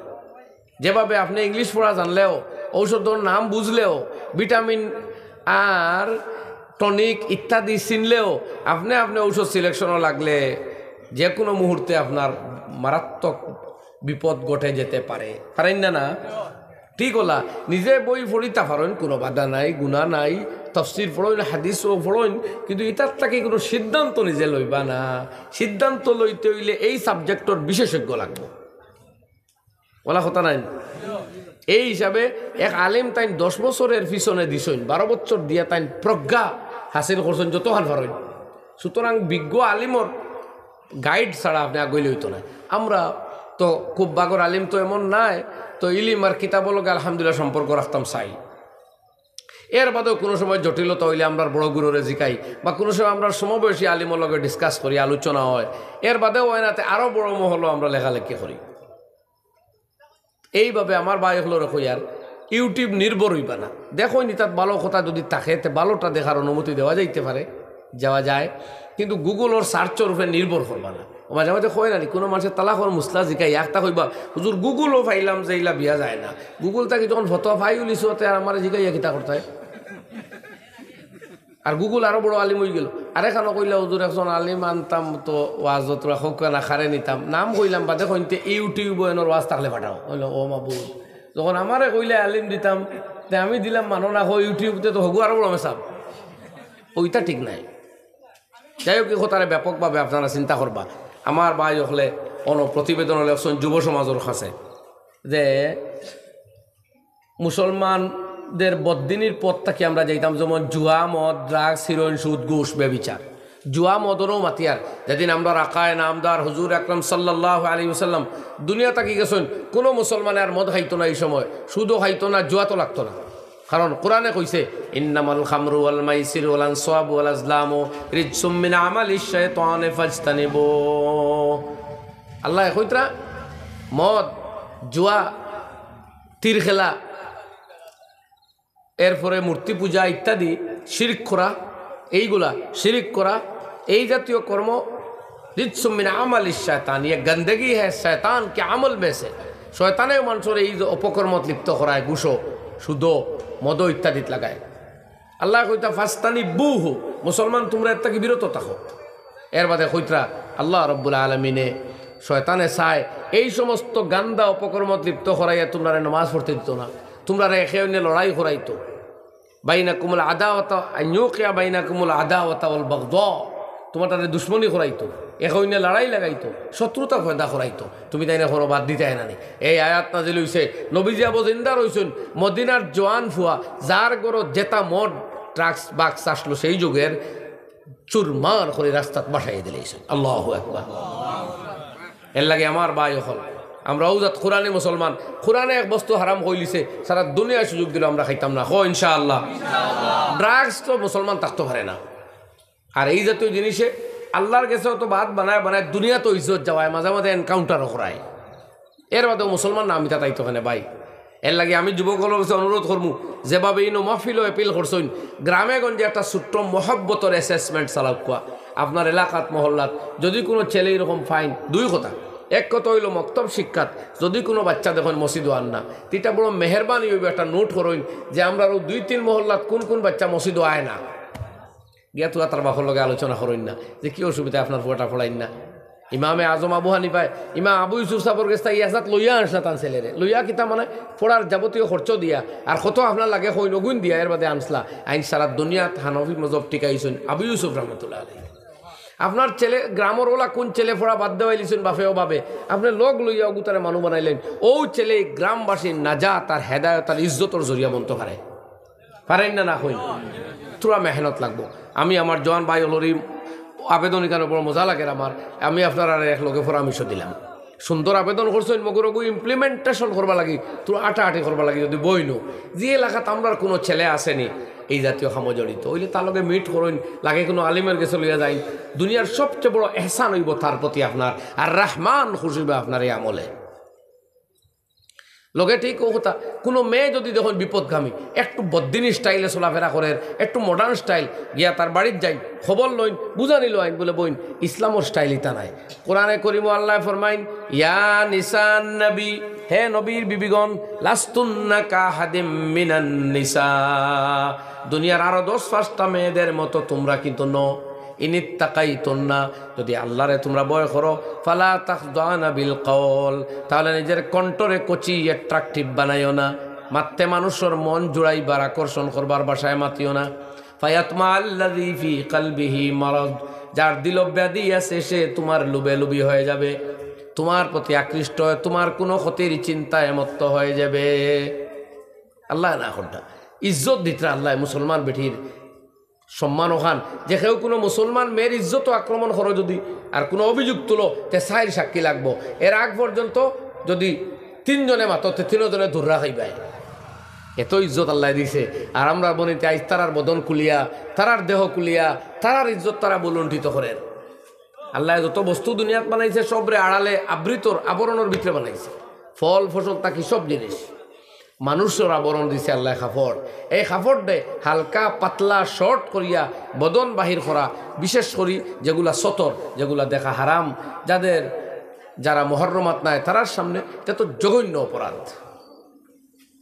যেভাবে আপনে ইংলিশ পড়া জানলেও, ঔষধর নাম বুঝলেও, ভিটামিন আর টনিক ইত্যাদি চিনলেও, আপনে আপনে ঔষধ সিলেকশনও লাগলে যে কুনু মুহূর্তে আপনার মারাত্মক বিপদ ঘটে যেতে পারে। পারইন না, না? ঠিক অলা, নিজে বই পড়িতা পারইন, কুনু বাধা নাই, গুনা নাই, তফসির পড়ইন, হাদিসও পড়ইন, কিন্তু ইতার থাকি কুনু সিদ্ধান্ত নিজে লইবা না। সিদ্ধান্ত লইতে অইলে এই সাবজেক্টর বিশেষজ্ঞ লাগবো। অলা কথা নায় নি? এই হিসাবে এক আলিম তাইন দশ বছরের পিছনে দিছইন, বারো বছর দিয়া তাইন প্রজ্ঞা হাসিল করছইন যতখান পারইন। সুতরাং বিজ্ঞ আলিমর গাইড ছাড়া আপনে আগুয়াইলে অইতো নায়। আমরা তো খুব বাগর আলিম তো এমন নায়, তো ইলিম আর কিতাবর লগে আলহামদুলিল্লাহ সম্পর্ক রাখতাম চাই। এর বাদেও কুনু সময় জটিলতা অইলে আমরার বড় গুরুরে জিকাই, বা কুনু সময় আমরার সমবয়সী আলিমর লগে ডিসকাস করি, আলোচনা হয়। এর বাদেও অয় না, তে আরো বড় মহলো আমরা লেখালেখি করি। এইভাবে আমার ভাই অকলরে কইয়ার, YouTube নির্ভর অইবা না। দেখইন ইতাত ভালো কথা যুদি থাকে, তে ভালোটা দেখার অনুমতি দেওয়া যাইতে পারে, যাওয়া যায়, কিন্তু Google-র সার্চর উপরে নির্ভর করবা না। ও মাঝে মাঝে কয় না নি, কুনু মানষে তালাকর মাসলা জিকাই, একটা কইবা, "হুজুর, Google-ও পাইলাম যে ইলা বিয়া যায় না।" Google থাকি যখন ফতোয়া পাই উলিছো, তে আর আমারে জিকাইয়া কিতা করতায়? আর Google আরো বড় আলিম অইগেলো। আরেকখানো কইলা, "হুজুর, একজন আলিম আনতাম তো ওয়াজো, তোরা কউক্কা না কারে নিতাম।" নাম কইলাম, বাদে কইন তে YouTube-ও এনর ওয়াজ থাকলে পাঠাও। কইলো, "ও মাবুদ, যখন আমারে কইলে আলিম দিতাম, তে আমি দিলাম মানো না, কও YouTube-এ তো হগু আরো বড় মেসাব। ওইটা ঠিক নাই। যাই হোক, এই কথারে ব্যাপকভাবে আপনারা চিন্তা করবা। আমার ভাই অকলে অনো প্রতিবেদন লেখছইন যুব সমাজর কাছে যে মুসলমানদের বদদিনীর পথ থাকি আমরা যাইতাম, যেমন জুয়া, মদ, drugs, heroin, সুদ, ঘুষ, ব্যভিচার। জুয়া মদরও মাতিয়ার। যেদিন আমরার আকায়ে নামদার হুজুর আকরাম সাল্লাল্লাহু আলাইহি ওয়াসাল্লাম দুনিয়া থাকি গেছইন, কোনো মুসলমানে আর মদ খাইতো না, এই সময় সুদও খাইতো না, জুয়া তো লাগতো না। কারণ কোরআনে কইছে, "ইন্নামাল খামরু ওয়াল মাইসিরু ওয়াল আনসাবু ওয়াল আজলামু রিজসুম মিন আমালিশ শাইতানি ফাজতানিবু।" আল্লায় কইতরা, মদ, জুয়া, তীর খেলা, এরপরে মূর্তি পূজা ইত্যাদি শিরিক করা, এইগুলা শিরিক করা, এই জাতীয় কর্ম রিজসুম মিন আমালিশ শায়তান, ইয়ে গন্দগি হ্যায় শয়তান কে আমল মে সে। শয়তানে মানষরে এই যে অপকর্মত লিপ্ত করায়, ঘুষো, সুদো, মদো ইত্যাদিত লাগায়। আল্লায় কইতা, "ফাজতানিবুহু", মুসলমান তুমরা এর থাকি বিরত থাকো। এর বাদে কইতরা, আল্লাহ রাব্বুল আলামিনে, শয়তানে চায় এই সমস্ত গান্দা অপকর্মত লিপ্ত করাইয়া তুমরারে নামাজ পড়তে দিত না, তুমরারে একে অন্যে লড়াই করাইতো। বাইনাকুমুল আদাওয়াতা, আন ইউকিয়া বাইনাকুমুল আদাওয়াতা ওয়াল বাগদা, তুমার তাতে দুশমনি করাইতো, একে অন্যে লড়াই লাগাইতো, শত্রুতা পয়দা করাইতো। তুমি তাইন করো, বাদ দিতায় না নি। এই আয়াত নাজিল অইছে, নবীজি আবু জিন্দা রইছইন, মদিনার জোয়ান ফুয়া, যার ঘরো যেতা মদ, drugs, বাক্স আসলো সেই যুগের, চুরমার করি রাস্তাত ভাসাইয়া দিলাইছইন। আল্লাহু আকবার। এর লাগি আমার ভাই অকল, আমরা অউ জাত কোরআনি মুসলমান, কোরআনে এক বস্তু হারাম কইলিছে, সারা দুনিয়ায় সুযোগ দিলো আমরা খাইতাম না। কও ইনশাআল্লাহ। Drugs তো মুসলমান থাকতো পারে না। আর এই জাতীয় জিনিসে আল্লাহর গেছে অত বাদ বানায় বানায় দুনিয়াত ইজ্জত যাওয়ায়, মাঝে মাঝে encounter-ও করায়। এর বাদেও মুসলমান না আমি তাতাইতো কেনে ভাই। এর লাগি আমি যুবক অকলর গেছে অনুরোধ করমু, যেভাবে ইনো মাহফিলো appeal করছইন, গ্রামে গঞ্জে একটা ছোট্ট মহব্বতর assessment চালাউক্কা। আপনার এলাকাত, মহল্লাত যদি কোনো ছেলে এরকম পাইন, দুই কথা, এক কথা অইলো মক্তব শিক্ষাত যদি কোনো বাচ্চা দেখইন মসজিদো আয় না, তে ইটা বড় মেহেরবানি অইবো, একটা note করইন যে আমরার অউ দুই তিন মহল্লাত কোন কোন বাচ্চা মসজিদো আয় না। গিয়া তুরা তার বাপর লগে আলোচনা করইন না যে কি অসুবিধা আপনার ফুয়াটা পড়াইন না। ইমামে আজম আবু হানিফায় ইমাম আবু ইউসুফ সাবর গেছ থাকি এজাজত লইয়া আনছলা তান ছেলেরে। লইয়া কিতা মানে পড়ার যাবতীয় খরচ দিয়া আর কত আপনার লাগে কইন অগুইন দিয়া এর বাদে আনছলা। আইন সারা দুনিয়াত হানফি মজহব টিকাইছইন আবু ইউসুফ রহমতুল্লাহ আলাইহি। আপনার ছেলে গ্রামর অলা কোন ছেলে পড়া বাদ দেওয়াইলিছইন বাপে অভাবে, আপনে লগ লইয়া অগুতারে মানু বানাইলাইন। অউ ছেলে গ্রামবাসীর নাজাত আর হেদায়ত আর ইজ্জতর জরিয়া বনতো পারে। পারইন না, না কইন? থুড়া মেহনত লাগবো। আমি আমার জোয়ান ভাই অকলর ই আবেদন ইখান বড় মজা লাগের আমার। আমি আপনারারে এক লগে পরামর্শ দিলাম। সুন্দর আবেদন করছইন, মগর অগু implementation করবার লাগি, থুড়া আটাআটি করবার লাগি যদি বইনো, যে এলাকাত আমরার কোনো ছেলে আছে নি এই জাতীয় কামো জড়িত, অইলে তার লগে meet করইন, লাগে কোনো আলিমর গেছে লইয়া যাইন। দুনিয়ার সবচেয়ে বড় এহসান অইবো তার প্রতি আপনার, আর রহমান খুশি অইবো আপনার এই আমলে। লগে ঠিক অউ কথা, কোনো মেয়ে যদি দেখইন বিপদগামী, একটু বদ্দিনী style-এ চলাফেরা করের, একটু modern style, গিয়া তার বাড়িত যাইন, খবর লইন, বুঝানি লইন, বুলে, "বইন, ইসলামর style ইতা নায়।" কোরআনে করিমো আল্লায় ফরমাইন, "ইয়া নিসান নবী, হে নবীর বিবিগণ, লাস্তুন্না কাহাদিম মিনান নিসা।" দুনিয়ার আরো দশ পাঁচটা মেয়েদের মতো তুমরা কিন্তু নও। ইনিত্তাকাইতুন্না, যদি আল্লারে তুমরা ভয় করো, ফালা তাখদানা বিল কওল, তাহলে নিজের কণ্ঠরে কচি attractive বানাইও না, মাততে মানুষর মন জুড়াইবার, আকর্ষণ করবার ভাষায় মাতিও না। ফায়াতমা আল্লাযী ফী কলবিহি মারাদ, যার দিলো ব্যাধি আছে সে তুমার লোভে লোভী হয়ে যাবে, তুমার প্রতি আকৃষ্ট হয়ে তুমার কোনো ক্ষতির চিন্তায় মত্ত হয়ে যাবে। আল্লায় না করতা, ইজ্জত দিতরা আল্লায় মুসলমান বেটির সম্মান অখান, যে কেউ কোনো মুসলমান মেয়ের ইজ্জত আক্রমণ করো যদি, আর কোনো অভিযোগ তুলো, তে চাইর সাক্ষী লাগবো। এর আগ পর্যন্ত যদি তিনজনে মাতো, তে তিনজনে ধররা খাইবায়। এত ইজ্জত আল্লায় দিছে, আর আমরার বইনিতে আইজ তারার বদন খুলিয়া, তারার দেহ খুলিয়া, তারার ইজ্জত তারা ভূলুণ্ঠিত করের। আল্লায় যত বস্তু দুনিয়াত বানাইছে, সবরে আড়ালে আবৃতর, আবরণর ভিতরে বানাইছে। ফল, ফসল থাকি সব জিনিস। মানুষর আবরণ দিছে আল্লায় কাপড়। এই কাপড় দে হালকা, পাতলা, short করিয়া বদন বাহির করা, বিশেষ করি যেগুলা সতর, যেগুলা দেখা হারাম, যাদের, যারা মুহররমাত নাই, তারার সামনে এটা তো জঘন্য অপরাধ।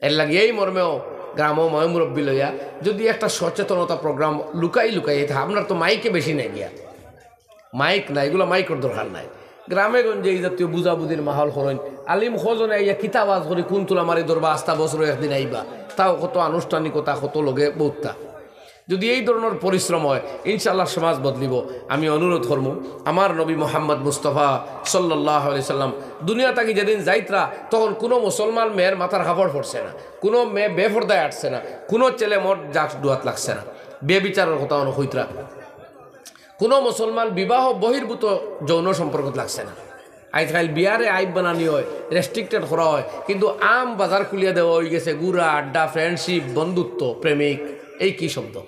এর লাগি এই মর্মেও গ্রামো ময়-মুরব্বি লইয়া যদি একটা সচেতনতা program লুকাই লুকাই, এটা আপনার তো মাইকে বেশি নাই গিয়া, মাইক নাই, এগুলা মাইকর দরকার নাই। গ্রামে গঞ্জে এই জাতীয় বুঝাবুঝির মাহল করইন, আলিম কজনে আইয়া কিতা ওয়াজ করি, কোন তুলা মারি ধরবা, আস্তা বছরো একদিন আইবা, তাও কত আনুষ্ঠানিকতা, কত লগে বউততা। যদি এই ধরনর পরিশ্রম অয়, ইনশাআল্লাহ সমাজ বদলিবো। আমি অনুরোধ করমু, আমার নবী মোহাম্মদ মুস্তফা সাল্লাল্লাহু আলাইহি সাল্লাম দুনিয়া থাকি যেদিন যাইতরা, তখন কুনু মুসলমান মেয়ের মাথার কাপড় পড়ছে না, কুনু মেয়ে বেপর্দায় আটছে না, কুনু ছেলে মদ ড্রাগস জুয়াত লাগছে না, বেবিচারর কথা অনো কইতরা, কুনু মুসলমান বিবাহ বহির্ভূত যৌন সম্পর্কত লাগছে না। আইজকাইল বিয়ারে আইব বানানি অয়, রেস্ট্রিক্টেড করা অয়, কিন্তু আম বাজার খুলিয়া দেওয়া অইগেছে, গুড়া, আড্ডা, ফ্রেন্ডশিপ, বন্ধুত্ব, প্রেমিক, এই কি শব্দ?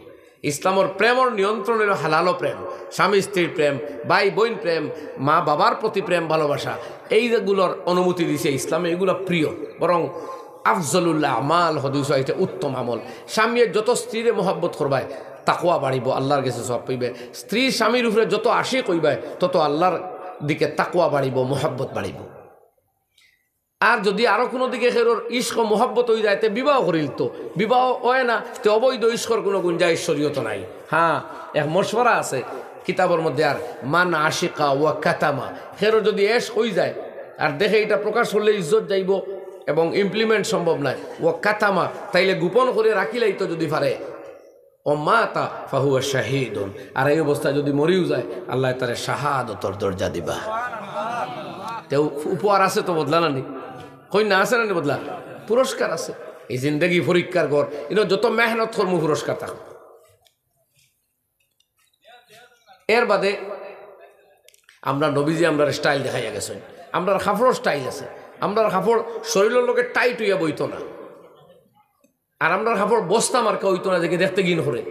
ইসলামর প্রেমর নিয়ন্ত্রণ অইলো হালালো প্রেম, স্বামী স্ত্রীর প্রেম, ভাই বইন প্রেম, মা বাবার প্রতি প্রেম ভালোবাসা, এইগুলোর অনুমতি দিছে ইসলামে, এগুলা প্রিয়। বরং আফজলুল আমাল, হাদিসো আইছে উত্তম আমল। স্বামীয়ে যত স্ত্রীরে মহব্বত করবায়, তাকওয়া বাড়িবো, আল্লাহর গেছে সওয়াব পাইবে। স্ত্রী স্বামীর উপরে যত আশিক অইবায়, তত আল্লাহর দিকে তাকওয়া বাড়িবো, মহব্বত বাড়িবো। আর যদি আরো কুনু দিকে কেউর ইশক ও মহব্বত অইযায়, তে বিবাহ করিলতো। বিবাহ অয় না, তে অবৈধ ইশকর কুনু গুঞ্জাইশ শরীয়তো নাই। হ্যাঁ, এক মশওয়ারা আছে কিতাবর মধ্যে, আর মান আশিকা ওয়া কাতামা, কেউর যদি এশক অইযায় আর দেখে ইটা প্রকাশ করলে ইজ্জত যাইবো এবং ইমপ্লিমেন্ট সম্ভব নায়, ওয়া কাতামা, তাইলে গোপন করি রাখিলাইতো যদি পারে, ও মাতা ফাহুয়া শাহিদুন, আর এই অবস্থায় যদি মরিও যায়, আল্লায় তারে শাহাদতর দরজা দিবা। তে উপ-, উপহার আছে তো বদলা না নি? কই না আছে না নি বদলা? পুরস্কার আছে। এই জিন্দেগি পরীক্ষার ঘর, ইনো যত মেহনত করমু পুরস্কার থাকবো। এর বাদে আমরা নবীজি আমরার স্টাইল দেখাইয়া গেছইন, আমরার কাপড়র স্টাইল আছে, আমরার কাপড় শরীলর লগে টাইট অইয়া বইতো না। আর আমরার কাপড় বস্তা মার্কা অইতো না, যে কি দেখতে ঘিন করে।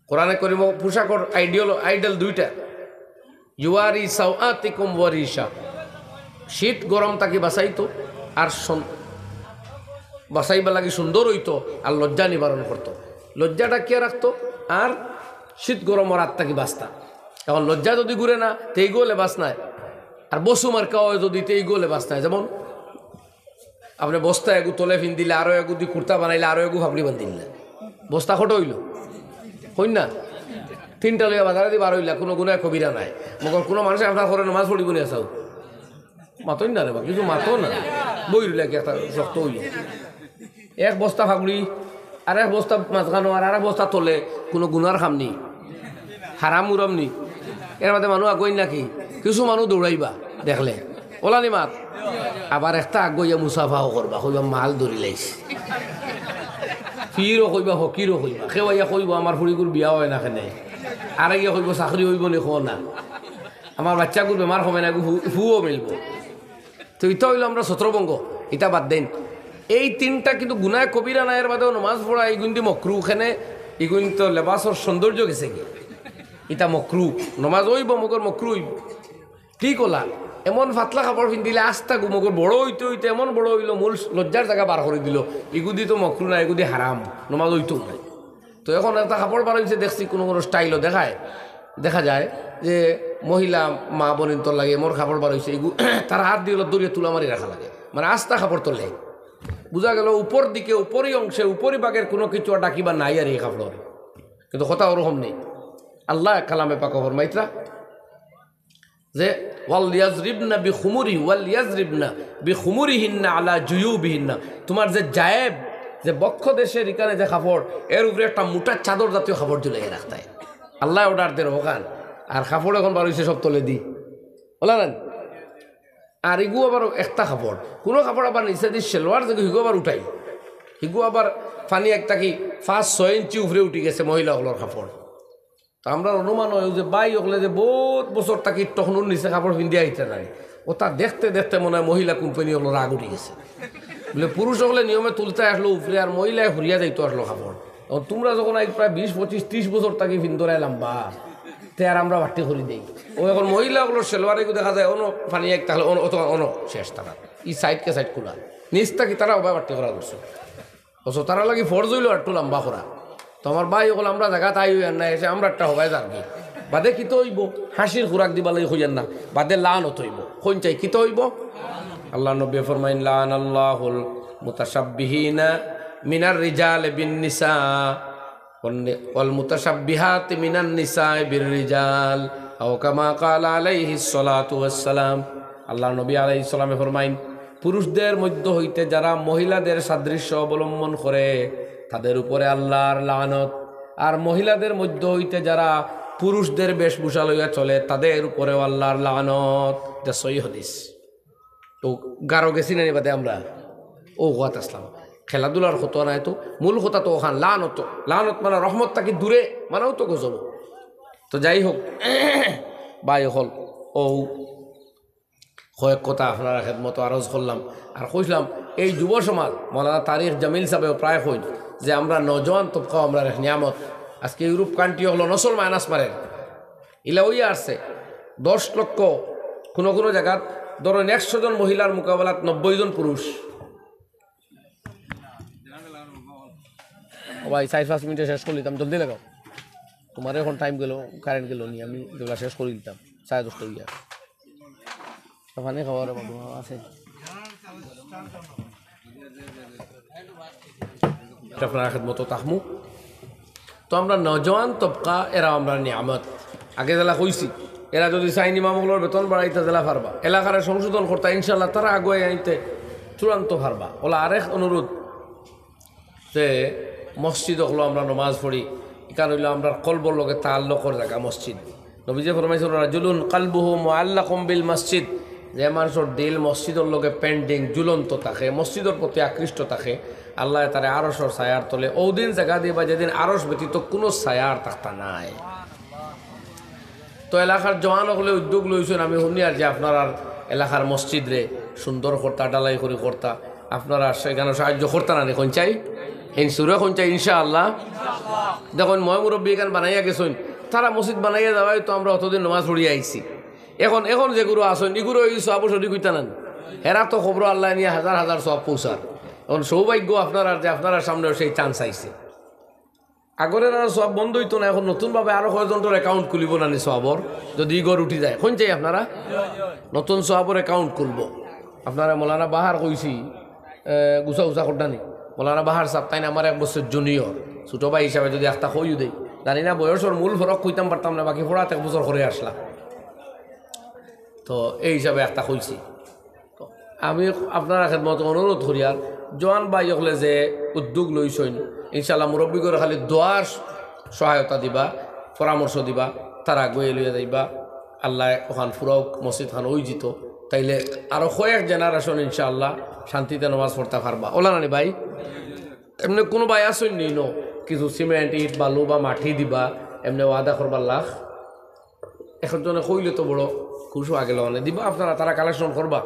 কোরআনে করিম পোশাকর আইডিয়াল, আইডল দুইটা, ইউয়ারি সাওআতিকুম ওয়া রিশা, শীত গরম থাকি বাঁচাইতো, আর সন-, বাঁচাইবার লাগি সুন্দর অইতো, আর লজ্জা নিবারণ করতো। লজ্জা ঢাকিয়া রাখতো, আর শীত গরমর আত থাকি বাঁচতা। এখন লজ্জা যদি ঘুরে না, তেইগো লেবাস নায়, আর বসু মার্কা অয় যদি, তেইগো লেবাস নায়। যেমন আপনে বস্তা এগু তলে ফিন্দিলা, আরো এগু দি কুর্তা বানাইলা, আরো এগু ফাপড়ি বান্ধিলা, বস্তা কত অইলো? কইন না? তিনটা লইয়া বাজারে দি বার অইলা, কুনু গুনায় কবিরা নায়। মগর কুনু মানষে আপনার ঘরো নমাজ পড়িবো নি আছাউ? মাতইন না রে বা, কিছু মাতো না। বই রইলা কি একটা শক্ত অইলো। এক বস্তা ফাপড়ি, আর এক বস্তা মাঝখানো, আর আর এক বস্তা তলে, কুনু গুনার কাম নি, হারাম উরাম নি। এর বাদে মানুষ আগুয়াইন নাকি? কিছু মানুষ দৌড়াইবা দেখলে, ওলা নি মাত। আবার একটা আগুয়াইয়া মুসাফাও করবা, কইবা মাল ধরিলাইছি। ফিরও কইবা, হকিরও কইবা। কেউ আইয়া কইবো, "আমার ফুড়িগুর বিয়া অয় না কেনে?" আর আইয়া কইবো, "চাকরি অইবো নি, কও না। আমার বাচ্চাগুর বেমার কমে না, ফু-, ফুও মিলবো।" তো ইটা অইলো আমরার ছত্রভঙ্গ, ইটা বাদ দেইন। এই তিনটা কিন্তু গুনায় কবিরা নায়, এর বাদেও নমাজ পড়া ইগুইন দি মকরু, কেনে ইগুইন তো লেবাসর সৌন্দর্য গেছে গি। ইটা মকরু, নমাজ অইবো মগর মকরু অইবো। ঠিক ওলা, এমন পাতলা কাপড় ফিন্দিলে আস্তা গু মগর বড় অইতে অইতে এমন বড় অইলো, মূল লজ্জার জাগা বার করি দিলো। ইগুদি তো মকরু না, ইগুদি হারাম, নমাজ অইতো নায়। তো এখন একটা কাপড় বার অইছে, দেখছি কুনু কুনু স্টাইলও দেখায়, দেখা যায় যে মহিলা মা বইনতর লাগি এমন কাপড় বার অইছে, ইগু তারা আত দি ধরিয়া তুলা মারি রাখা লাগে, মানে আস্তা কাপড় তলে। বুঝা গেল উপর দিকে, উপরি অংশে, উপরি ভাগের কুনু কিছু আর ঢাকিবার নাই আর ই কাপড়র। কিন্তু কথা ওরকম নি। আল্লায় কালামে পাকো ফরমাইতরা যে, "ওয়াল ইয়াজরিবনা বিখুমুরি, ওয়াল ইয়াজরিবনা বিখুমুরিহিন্না আলা জুয়ুবিহিন্না।" তুমার যে জায়েব, যে বক্ষ দেশের ইখানে যে কাপড়, এর উপরে একটা মোটা চাদর জাতীয় কাপড় ঝুলাইয়া রাখতায়। আল্লায় অর্ডার দের অখান। আর কাপড় এখন বার অইছে সব তলে দি। ওলা না? আর ইগু আবার একটা কাপড়, কুনু কাপড় আবার নিচে দি সেলোয়ার যেগু, হিগু আবার উঠাই। হিগু আবার ফানি এক থাকি পাঁচ ছয় ইঞ্চি উপরে উঠি গেছে মহিলা অকলর কাপড়। তো আমরার অনুমান অয় যে ভাই অকলে যে বউত বছর থাকি টকনুর নিচে কাপড় ফিন্দিয়া আইতা নায়, ওটা দেখতে দেখতে মনে অয় মহিলা কোম্পানি অকলর রাগ উঠি গেছে। বুলে, পুরুষ অকলে নিয়মে তুলতে আসলো উপরে, আর মহিলায় হুরিয়া যাইতো আসলো কাপড়। এখন তুমরা যখন আইজ প্রায় বিশ, পঁচিশ, ত্রিশ বছর থাকি ফিন্দরায় লাম্বা, তে আর আমরা বাট্টি করি দেই। ও এখন মহিলা অকলর সেলোয়ার ইগু দেখা যায়, অনো ফানি এক থাকলে অনো, অথবা অনো শেষ তারা। ই সাইড কে সাইড খোলা। নিচ থাকি তারা ওবা বাট্টি করা করছে। অথচ তারার লাগি ফরজ অইলো আরটু লাম্বা করা। তো আমার ভাই অকল, আমরা জাগাত আই অইয়ার না, এসে আমরা একটা হবায় যার কি। বাদে কিতা অইবো? হাসির খুরাক দিবার লাগি কইয়ার না, বাদে লানত অইবো। কইন চাই কিতা অইবো? আল্লার নবী ফরমাইন, "লানাল্লাহুল মুতাশাব্বিহিনা মিনার রিজাল বিন নিসা, ওয়াল মুতাশাব্বিহাতি মিনান নিসা বির রিজাল, আও কামা ক্বালা আলাইহিস সালাতু ওয়াস সালাম।" আল্লার নবী আলাইহিস সালামে ফরমাইন, পুরুষদের মধ্য হইতে যারা মহিলাদের সাদৃশ্য অবলম্বন করে, তাদের উপরে আল্লাহর লানত। আর মহিলাদের মধ্য হইতে যারা পুরুষদের বেশভূষা লইয়া চলে, তাদের উপরেও আল্লাহর লানত। এটা সহি হাদিস। তো গারো গেছি না নি বাদে আমরা? ও ওয়াত আসলাম। খেলাধুলার কথা নাই তো, মূল কথা তো ওখান লানত। লানত মানে রহমত থাকি দূরে, মানেও তো গজব। তো যাই হোক, ভাই অকল, ও কয়েক কথা আপনারা খেদমতো আরজ করলাম। আর কইছিলাম, এই যুব সমাজ, মৌলানা তারিক জামিল সাহেবেও প্রায় কইন যে আমরা নওজোয়ান তবকাও আমরার এক নিয়ামত। আজকে ইউরোপ কান্ট্রি অকলো নসল মাইনাস মারের, ইলা অইয়া আসছে। দশ লক্ষ, কোনো কোনো জাগাত ধরেন একশো জন মহিলার মোকাবেলাত নব্বই জন পুরুষ। ও ভাই, চাইর পাঁচ মিনিটে শেষ করি দিতাম, জলদি লাগাও। তোমার এখন টাইম গেল, কারেন্ট গেল নি, আমি যেগুলা শেষ করি দিতাম সাড়ে দশটা অইয়া। তো পানি খাওয়ার বাবু আছে। আপনারা খেদমতো থাকমু। তো আমরা নওজোয়ান তবকা, এরা আমরার নিয়ামত। আগে যেলা কইছি, এরা যদি চাইন ইমাম অকলর বেতন বাড়াইতা যেলা পারবা, এলাকারে সংশোধন করতা, ইনশাআল্লাহ তারা আগুয়াই আইতে চূড়ান্ত পারবা। অলা আরেক অনুরোধ, যে মসজিদ অকলো আমরা নমাজ পড়ি, ইখান অইলো আমরার কলবর লগে তাআল্লুকর জাগা মসজিদ। নবীজি ফরমাইছইন, "রাজুলুন কালবুহু মুআল্লাকুম বিল মসজিদ", যে মানষর দিল মসজিদর লগে পেন্ডিং, ঝুলন্ত থাকে, মসজিদর প্রতি আকৃষ্ট থাকে, আল্লায় তারে আরশর ছায়ার তলে অউদিন জাগা দিবা যেদিন আরশ ব্যতীত কুনু ছায়া আর থাকতা নায়। তো এলাকার জওয়ান অকলে উদ্যোগ লইছইন, আমি হুনিয়ার যে আপনারার এলাকার মসজিদরে সুন্দর করতা, ঢালাই করি করতা, আপনারা ইখানো সাহায্য করতা না নি, কইন চাই? ইন সুরে কইন চাই, ইনশাআল্লাহ। দেখইন, ময় মুরব্বি ইখান বানাইয়া গেছইন, তারা মসজিদ বানাইয়া যাওয়ায় তো আমরা অতদিন নমাজ পড়িয়া আইছি। এখন, এখন যেগুরু আছইন, ইগুরু অউ সওয়াবো শরিক অইতা না নি? এরা তো কবরো আল্লায় নিয়া হাজার হাজার সওয়াব পৌঁছার। এখন সৌভাগ্য আপনারার যে আপনারার সামনেও সেই চান্স আইছে। আগর এরার সওয়াব বন্ধ অইতো না, এখন নতুনভাবে আরো কয়জনর অ্যাকাউন্ট খুলিবো না নি সওয়াবর, যদি ইগর উঠি যায়। কইন চাই আপনারা? নতুন সওয়াবর অ্যাকাউন্ট খুলবো। আপনারা মৌলানা বাহার কইছি, এ, গুছা গুছা করতা নি। মৌলানা বাহার সাব তাইন আমার এক বছর জুনিয়র, ছোট ভাই হিসাবে যদি একটা কইও দেই, জানি না বয়সর মূল ফরক কইতাম পারতাম না, বাকি পড়াত এক বছর করে আসলা। তো এই হিসাবে একটা কইছি। আমি আপনারার খেদমতো অনুরোধ করিয়ার, জওয়ান ভাই অকলে যে উদ্যোগ লইছইন, ইনশাআল্লাহ মুরব্বিগরে খালি দোয়ার সহায়তা দিবা, পরামর্শ দিবা, তারা আগুয়াই লইয়া যাইবা। আল্লায় অখান ফুরাউক, মসজিদ খান অইযিতো, তাইলে আরো কয়েক জেনারেশন ইনশাআল্লাহ শান্তিতে নমাজ পড়তা পারবা। অলা না নি ভাই? এমনে কুনু ভাই আছইন নি নু কিছু সিমেন্ট, ইট, বালু বা মাটি দিবা, এমনে ওয়াদা করবার লাখ? একজনে কইলে তো বড় খুশ অওয়া গেল, মানে দিবা আপনারা, তারা কালেকশন করবা,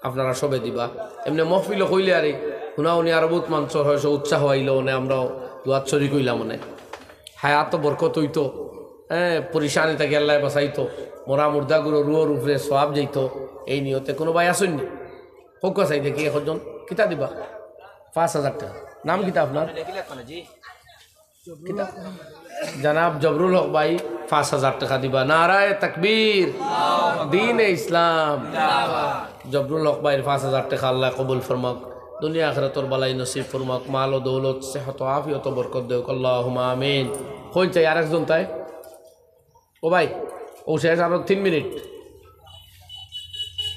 আপনারা সবে দিবা। এমনে মহফিলো কইলে আরে হুনাহুনি আরো বউত মানষর হয়তো উৎসাহ আইলো, মানে আমরাও দোয়াত শরিক অইলাম, মানে হায়াতো বরকত অইতো, হ্যাঁ, পরিশানি থাকি আল্লায় বাঁচাইতো, মরা মুর্দাগুরর রুহর উপরে সওয়াব যাইতো। এই নিয়তে কুনু ভাই আছইন নি? কউক্কা চাই দেখি একজন, কিতা দিবা? পাঁচ হাজার টেকা। নাম কিতা আপনার? কিতা? জনাব জবরুল হক ভাই পাঁচ হাজার টেকা দিবা। নারায়ে তাকবীর, দ্বীনে ইসলাম। জবরুল হক ভাইর পাঁচ হাজার টেকা আল্লায় কবুল ফরমাউক, দুনিয়া আখিরাতর ভালাই নসিব ফরমাউক, মাল ও দৌলত, সেহত ও আফিয়ত ও বরকত দেউক, আল্লাহুম্মা আমিন। কইন চাই আরেকজন তাই? ও ভাই, অউ শেষ আরো তিন মিনিট,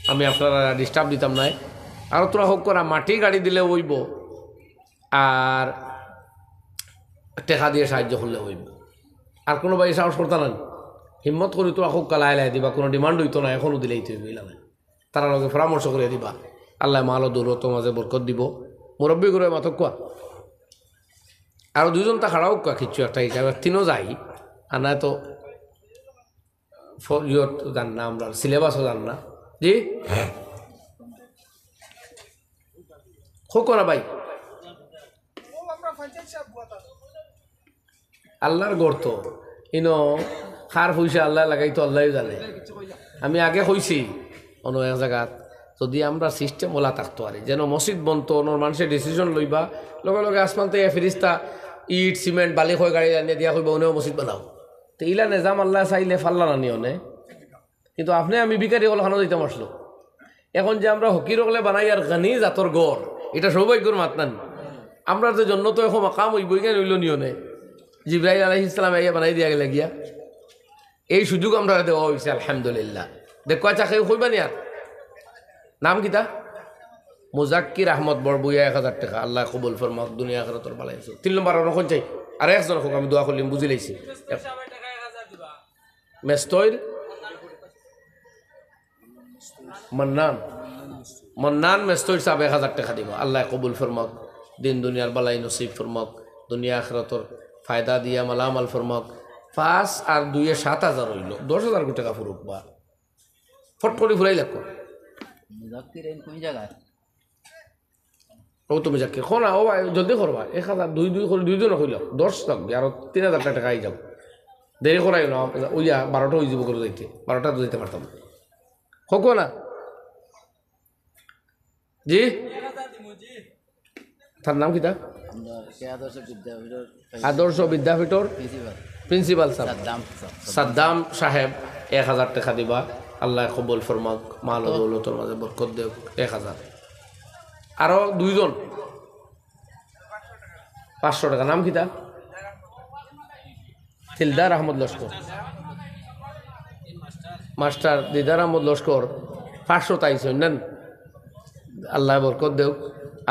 আমি আপনারারে ডিস্টার্ব দিতাম নায়। আরো থুড়া কউক্কা, মাটি গাড়ি দিলে অইবো, আর টেকা দিয়া সাহায্য করলে অইবো। আর কুনু ভাই সাহস করতা না নি? হিম্মত করি থুড়া কউক্কা, লায় লায় দিবা, কুনু ডিমান্ড অইতো না, এখনো দিলেই তো অইবো, ইলা নায়। তারার লগে পরামর্শ করিয়া দিবা। আল্লায় মাল ও দৌলতর মাঝে বরকত দিবো। মুরব্বিগরে মাতউক্কা। আরো দুইজন তা খাড়া অউক্কা, কিচ্ছু একটা হিসাবে তিনও যাই। আর নায় তো ফ-, ইয়ত জান না, আমরার সিলেবাসও জান না। জি? কউক্কা না ভাই। আল্লার ঘর তো, ইনো কার পয়সা আল্লায় লাগাইতো আল্লায়উ জানে। আমি আগে কইছি অনো এক জাগাত, যদি আমরার সিস্টেম অলা থাকতো আরি, যেন মসজিদ বনতো, অনর মানষে ডিসিশন লইবা, লগে লগে আসমান থাকি ফিরিস্তা ইট, সিমেন্ট, বালি কয় গাড়ি আনিয়া দিয়া কইবা, "অনেও মসজিদ বানাও।" তে ইলা নিজাম আল্লায় চাইলে পারলা না নি অনে। কিন্তু আপনে আমি ভিখারি অকল খানো যাইতাম আছলো। এখন যে আমরা ফকির অকলে বানাইয়ার গনি জাতর ঘর, ইটা সৌভাগ্যর মাত না নি? আমরার যে জন্নতো এখন মাকাম অইবো, ইখান অইলো নি অনে। জিব্রাইল আলাইহিস সালাম আইয়া বানাই দিয়া গেলা গিয়া। এই সুযোগ আমরারে দেওয়া অইছে, আলহামদুলিল্লাহ। দেখো, আচ্ছা, কেউ কইবা নি আর? নাম কিতা? মুজাক্কির আহমদ বড়বুইয়া, এক হাজার টেকা। আল্লায় কবুল ফরমাউক, দুনিয়া আখিরাতর বালাই নসিব। তিন নম্বর আর অখন চাই, আর একজন কউক, আমি দোয়া করলিম, বুঝিলাইছি। মেস্তইর মান্নান, মান্নান মেস্তইর সাব এক হাজার টেকা দিবা। আল্লায় কবুল ফরমাউক, দিন দুনিয়ার বালাই নসিব ফরমাউক, দুনিয়া আখিরাতর ফায়দা দিয়া মালামাল ফরমাউক। পাঁচ আর দুইয়ে সাত হাজার অইলো, দশ হাজার টেকা ফুরুক বা। ফট করি ফুরাই লাগবো। মুজাক্কির এইন কুন জাগাত? ও তুমি যাকে কও না, ও ভাই, জলদি করবা। এক হাজার, দুই, দুই করি, দুই জন কইলাম, দশ লাগবো, আরো তিন হাজার টেকা আই যাবো। দেরি করাইও না, ওইয়া বারোটা অই যাইবো করে যাইতে, বারোটা তো যাইতে পারতাম না। কউক না? জি? তার নাম কিতা? আমরা কে আদর্শ বিদ্যাপীঠর আদর্শ বিদ্যাপীঠর প্রিন্সিপাল। প্রিন্সিপাল সাব। সাদ্দাম সাব। সাদ্দাম সাহেব এক হাজার টেকা দিবা। আল্লায় কবুল ফরমাউক, মাল ও দৌলতর মাঝে বরকত দেউক, এক হাজার। আরো দুইজন পাঁচশো টেকা। নাম কিতা? দিলদার আহমদ লস্কর। মাস্টার দিলদার আহমদ লস্কর পাঁচশো তাইছইন না? আল্লায় বরকত দেউক,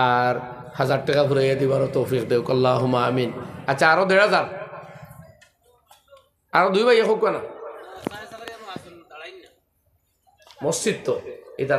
আর হাজার টেকা ফুরাইয়া দিবারও তৌফিক দেউক, আল্লাহুম্মা আমিন। আচ্ছা, আরো দেড় হাজার, আরো দুই ভাইয়ে কউক না? মসজিদ তো, এটা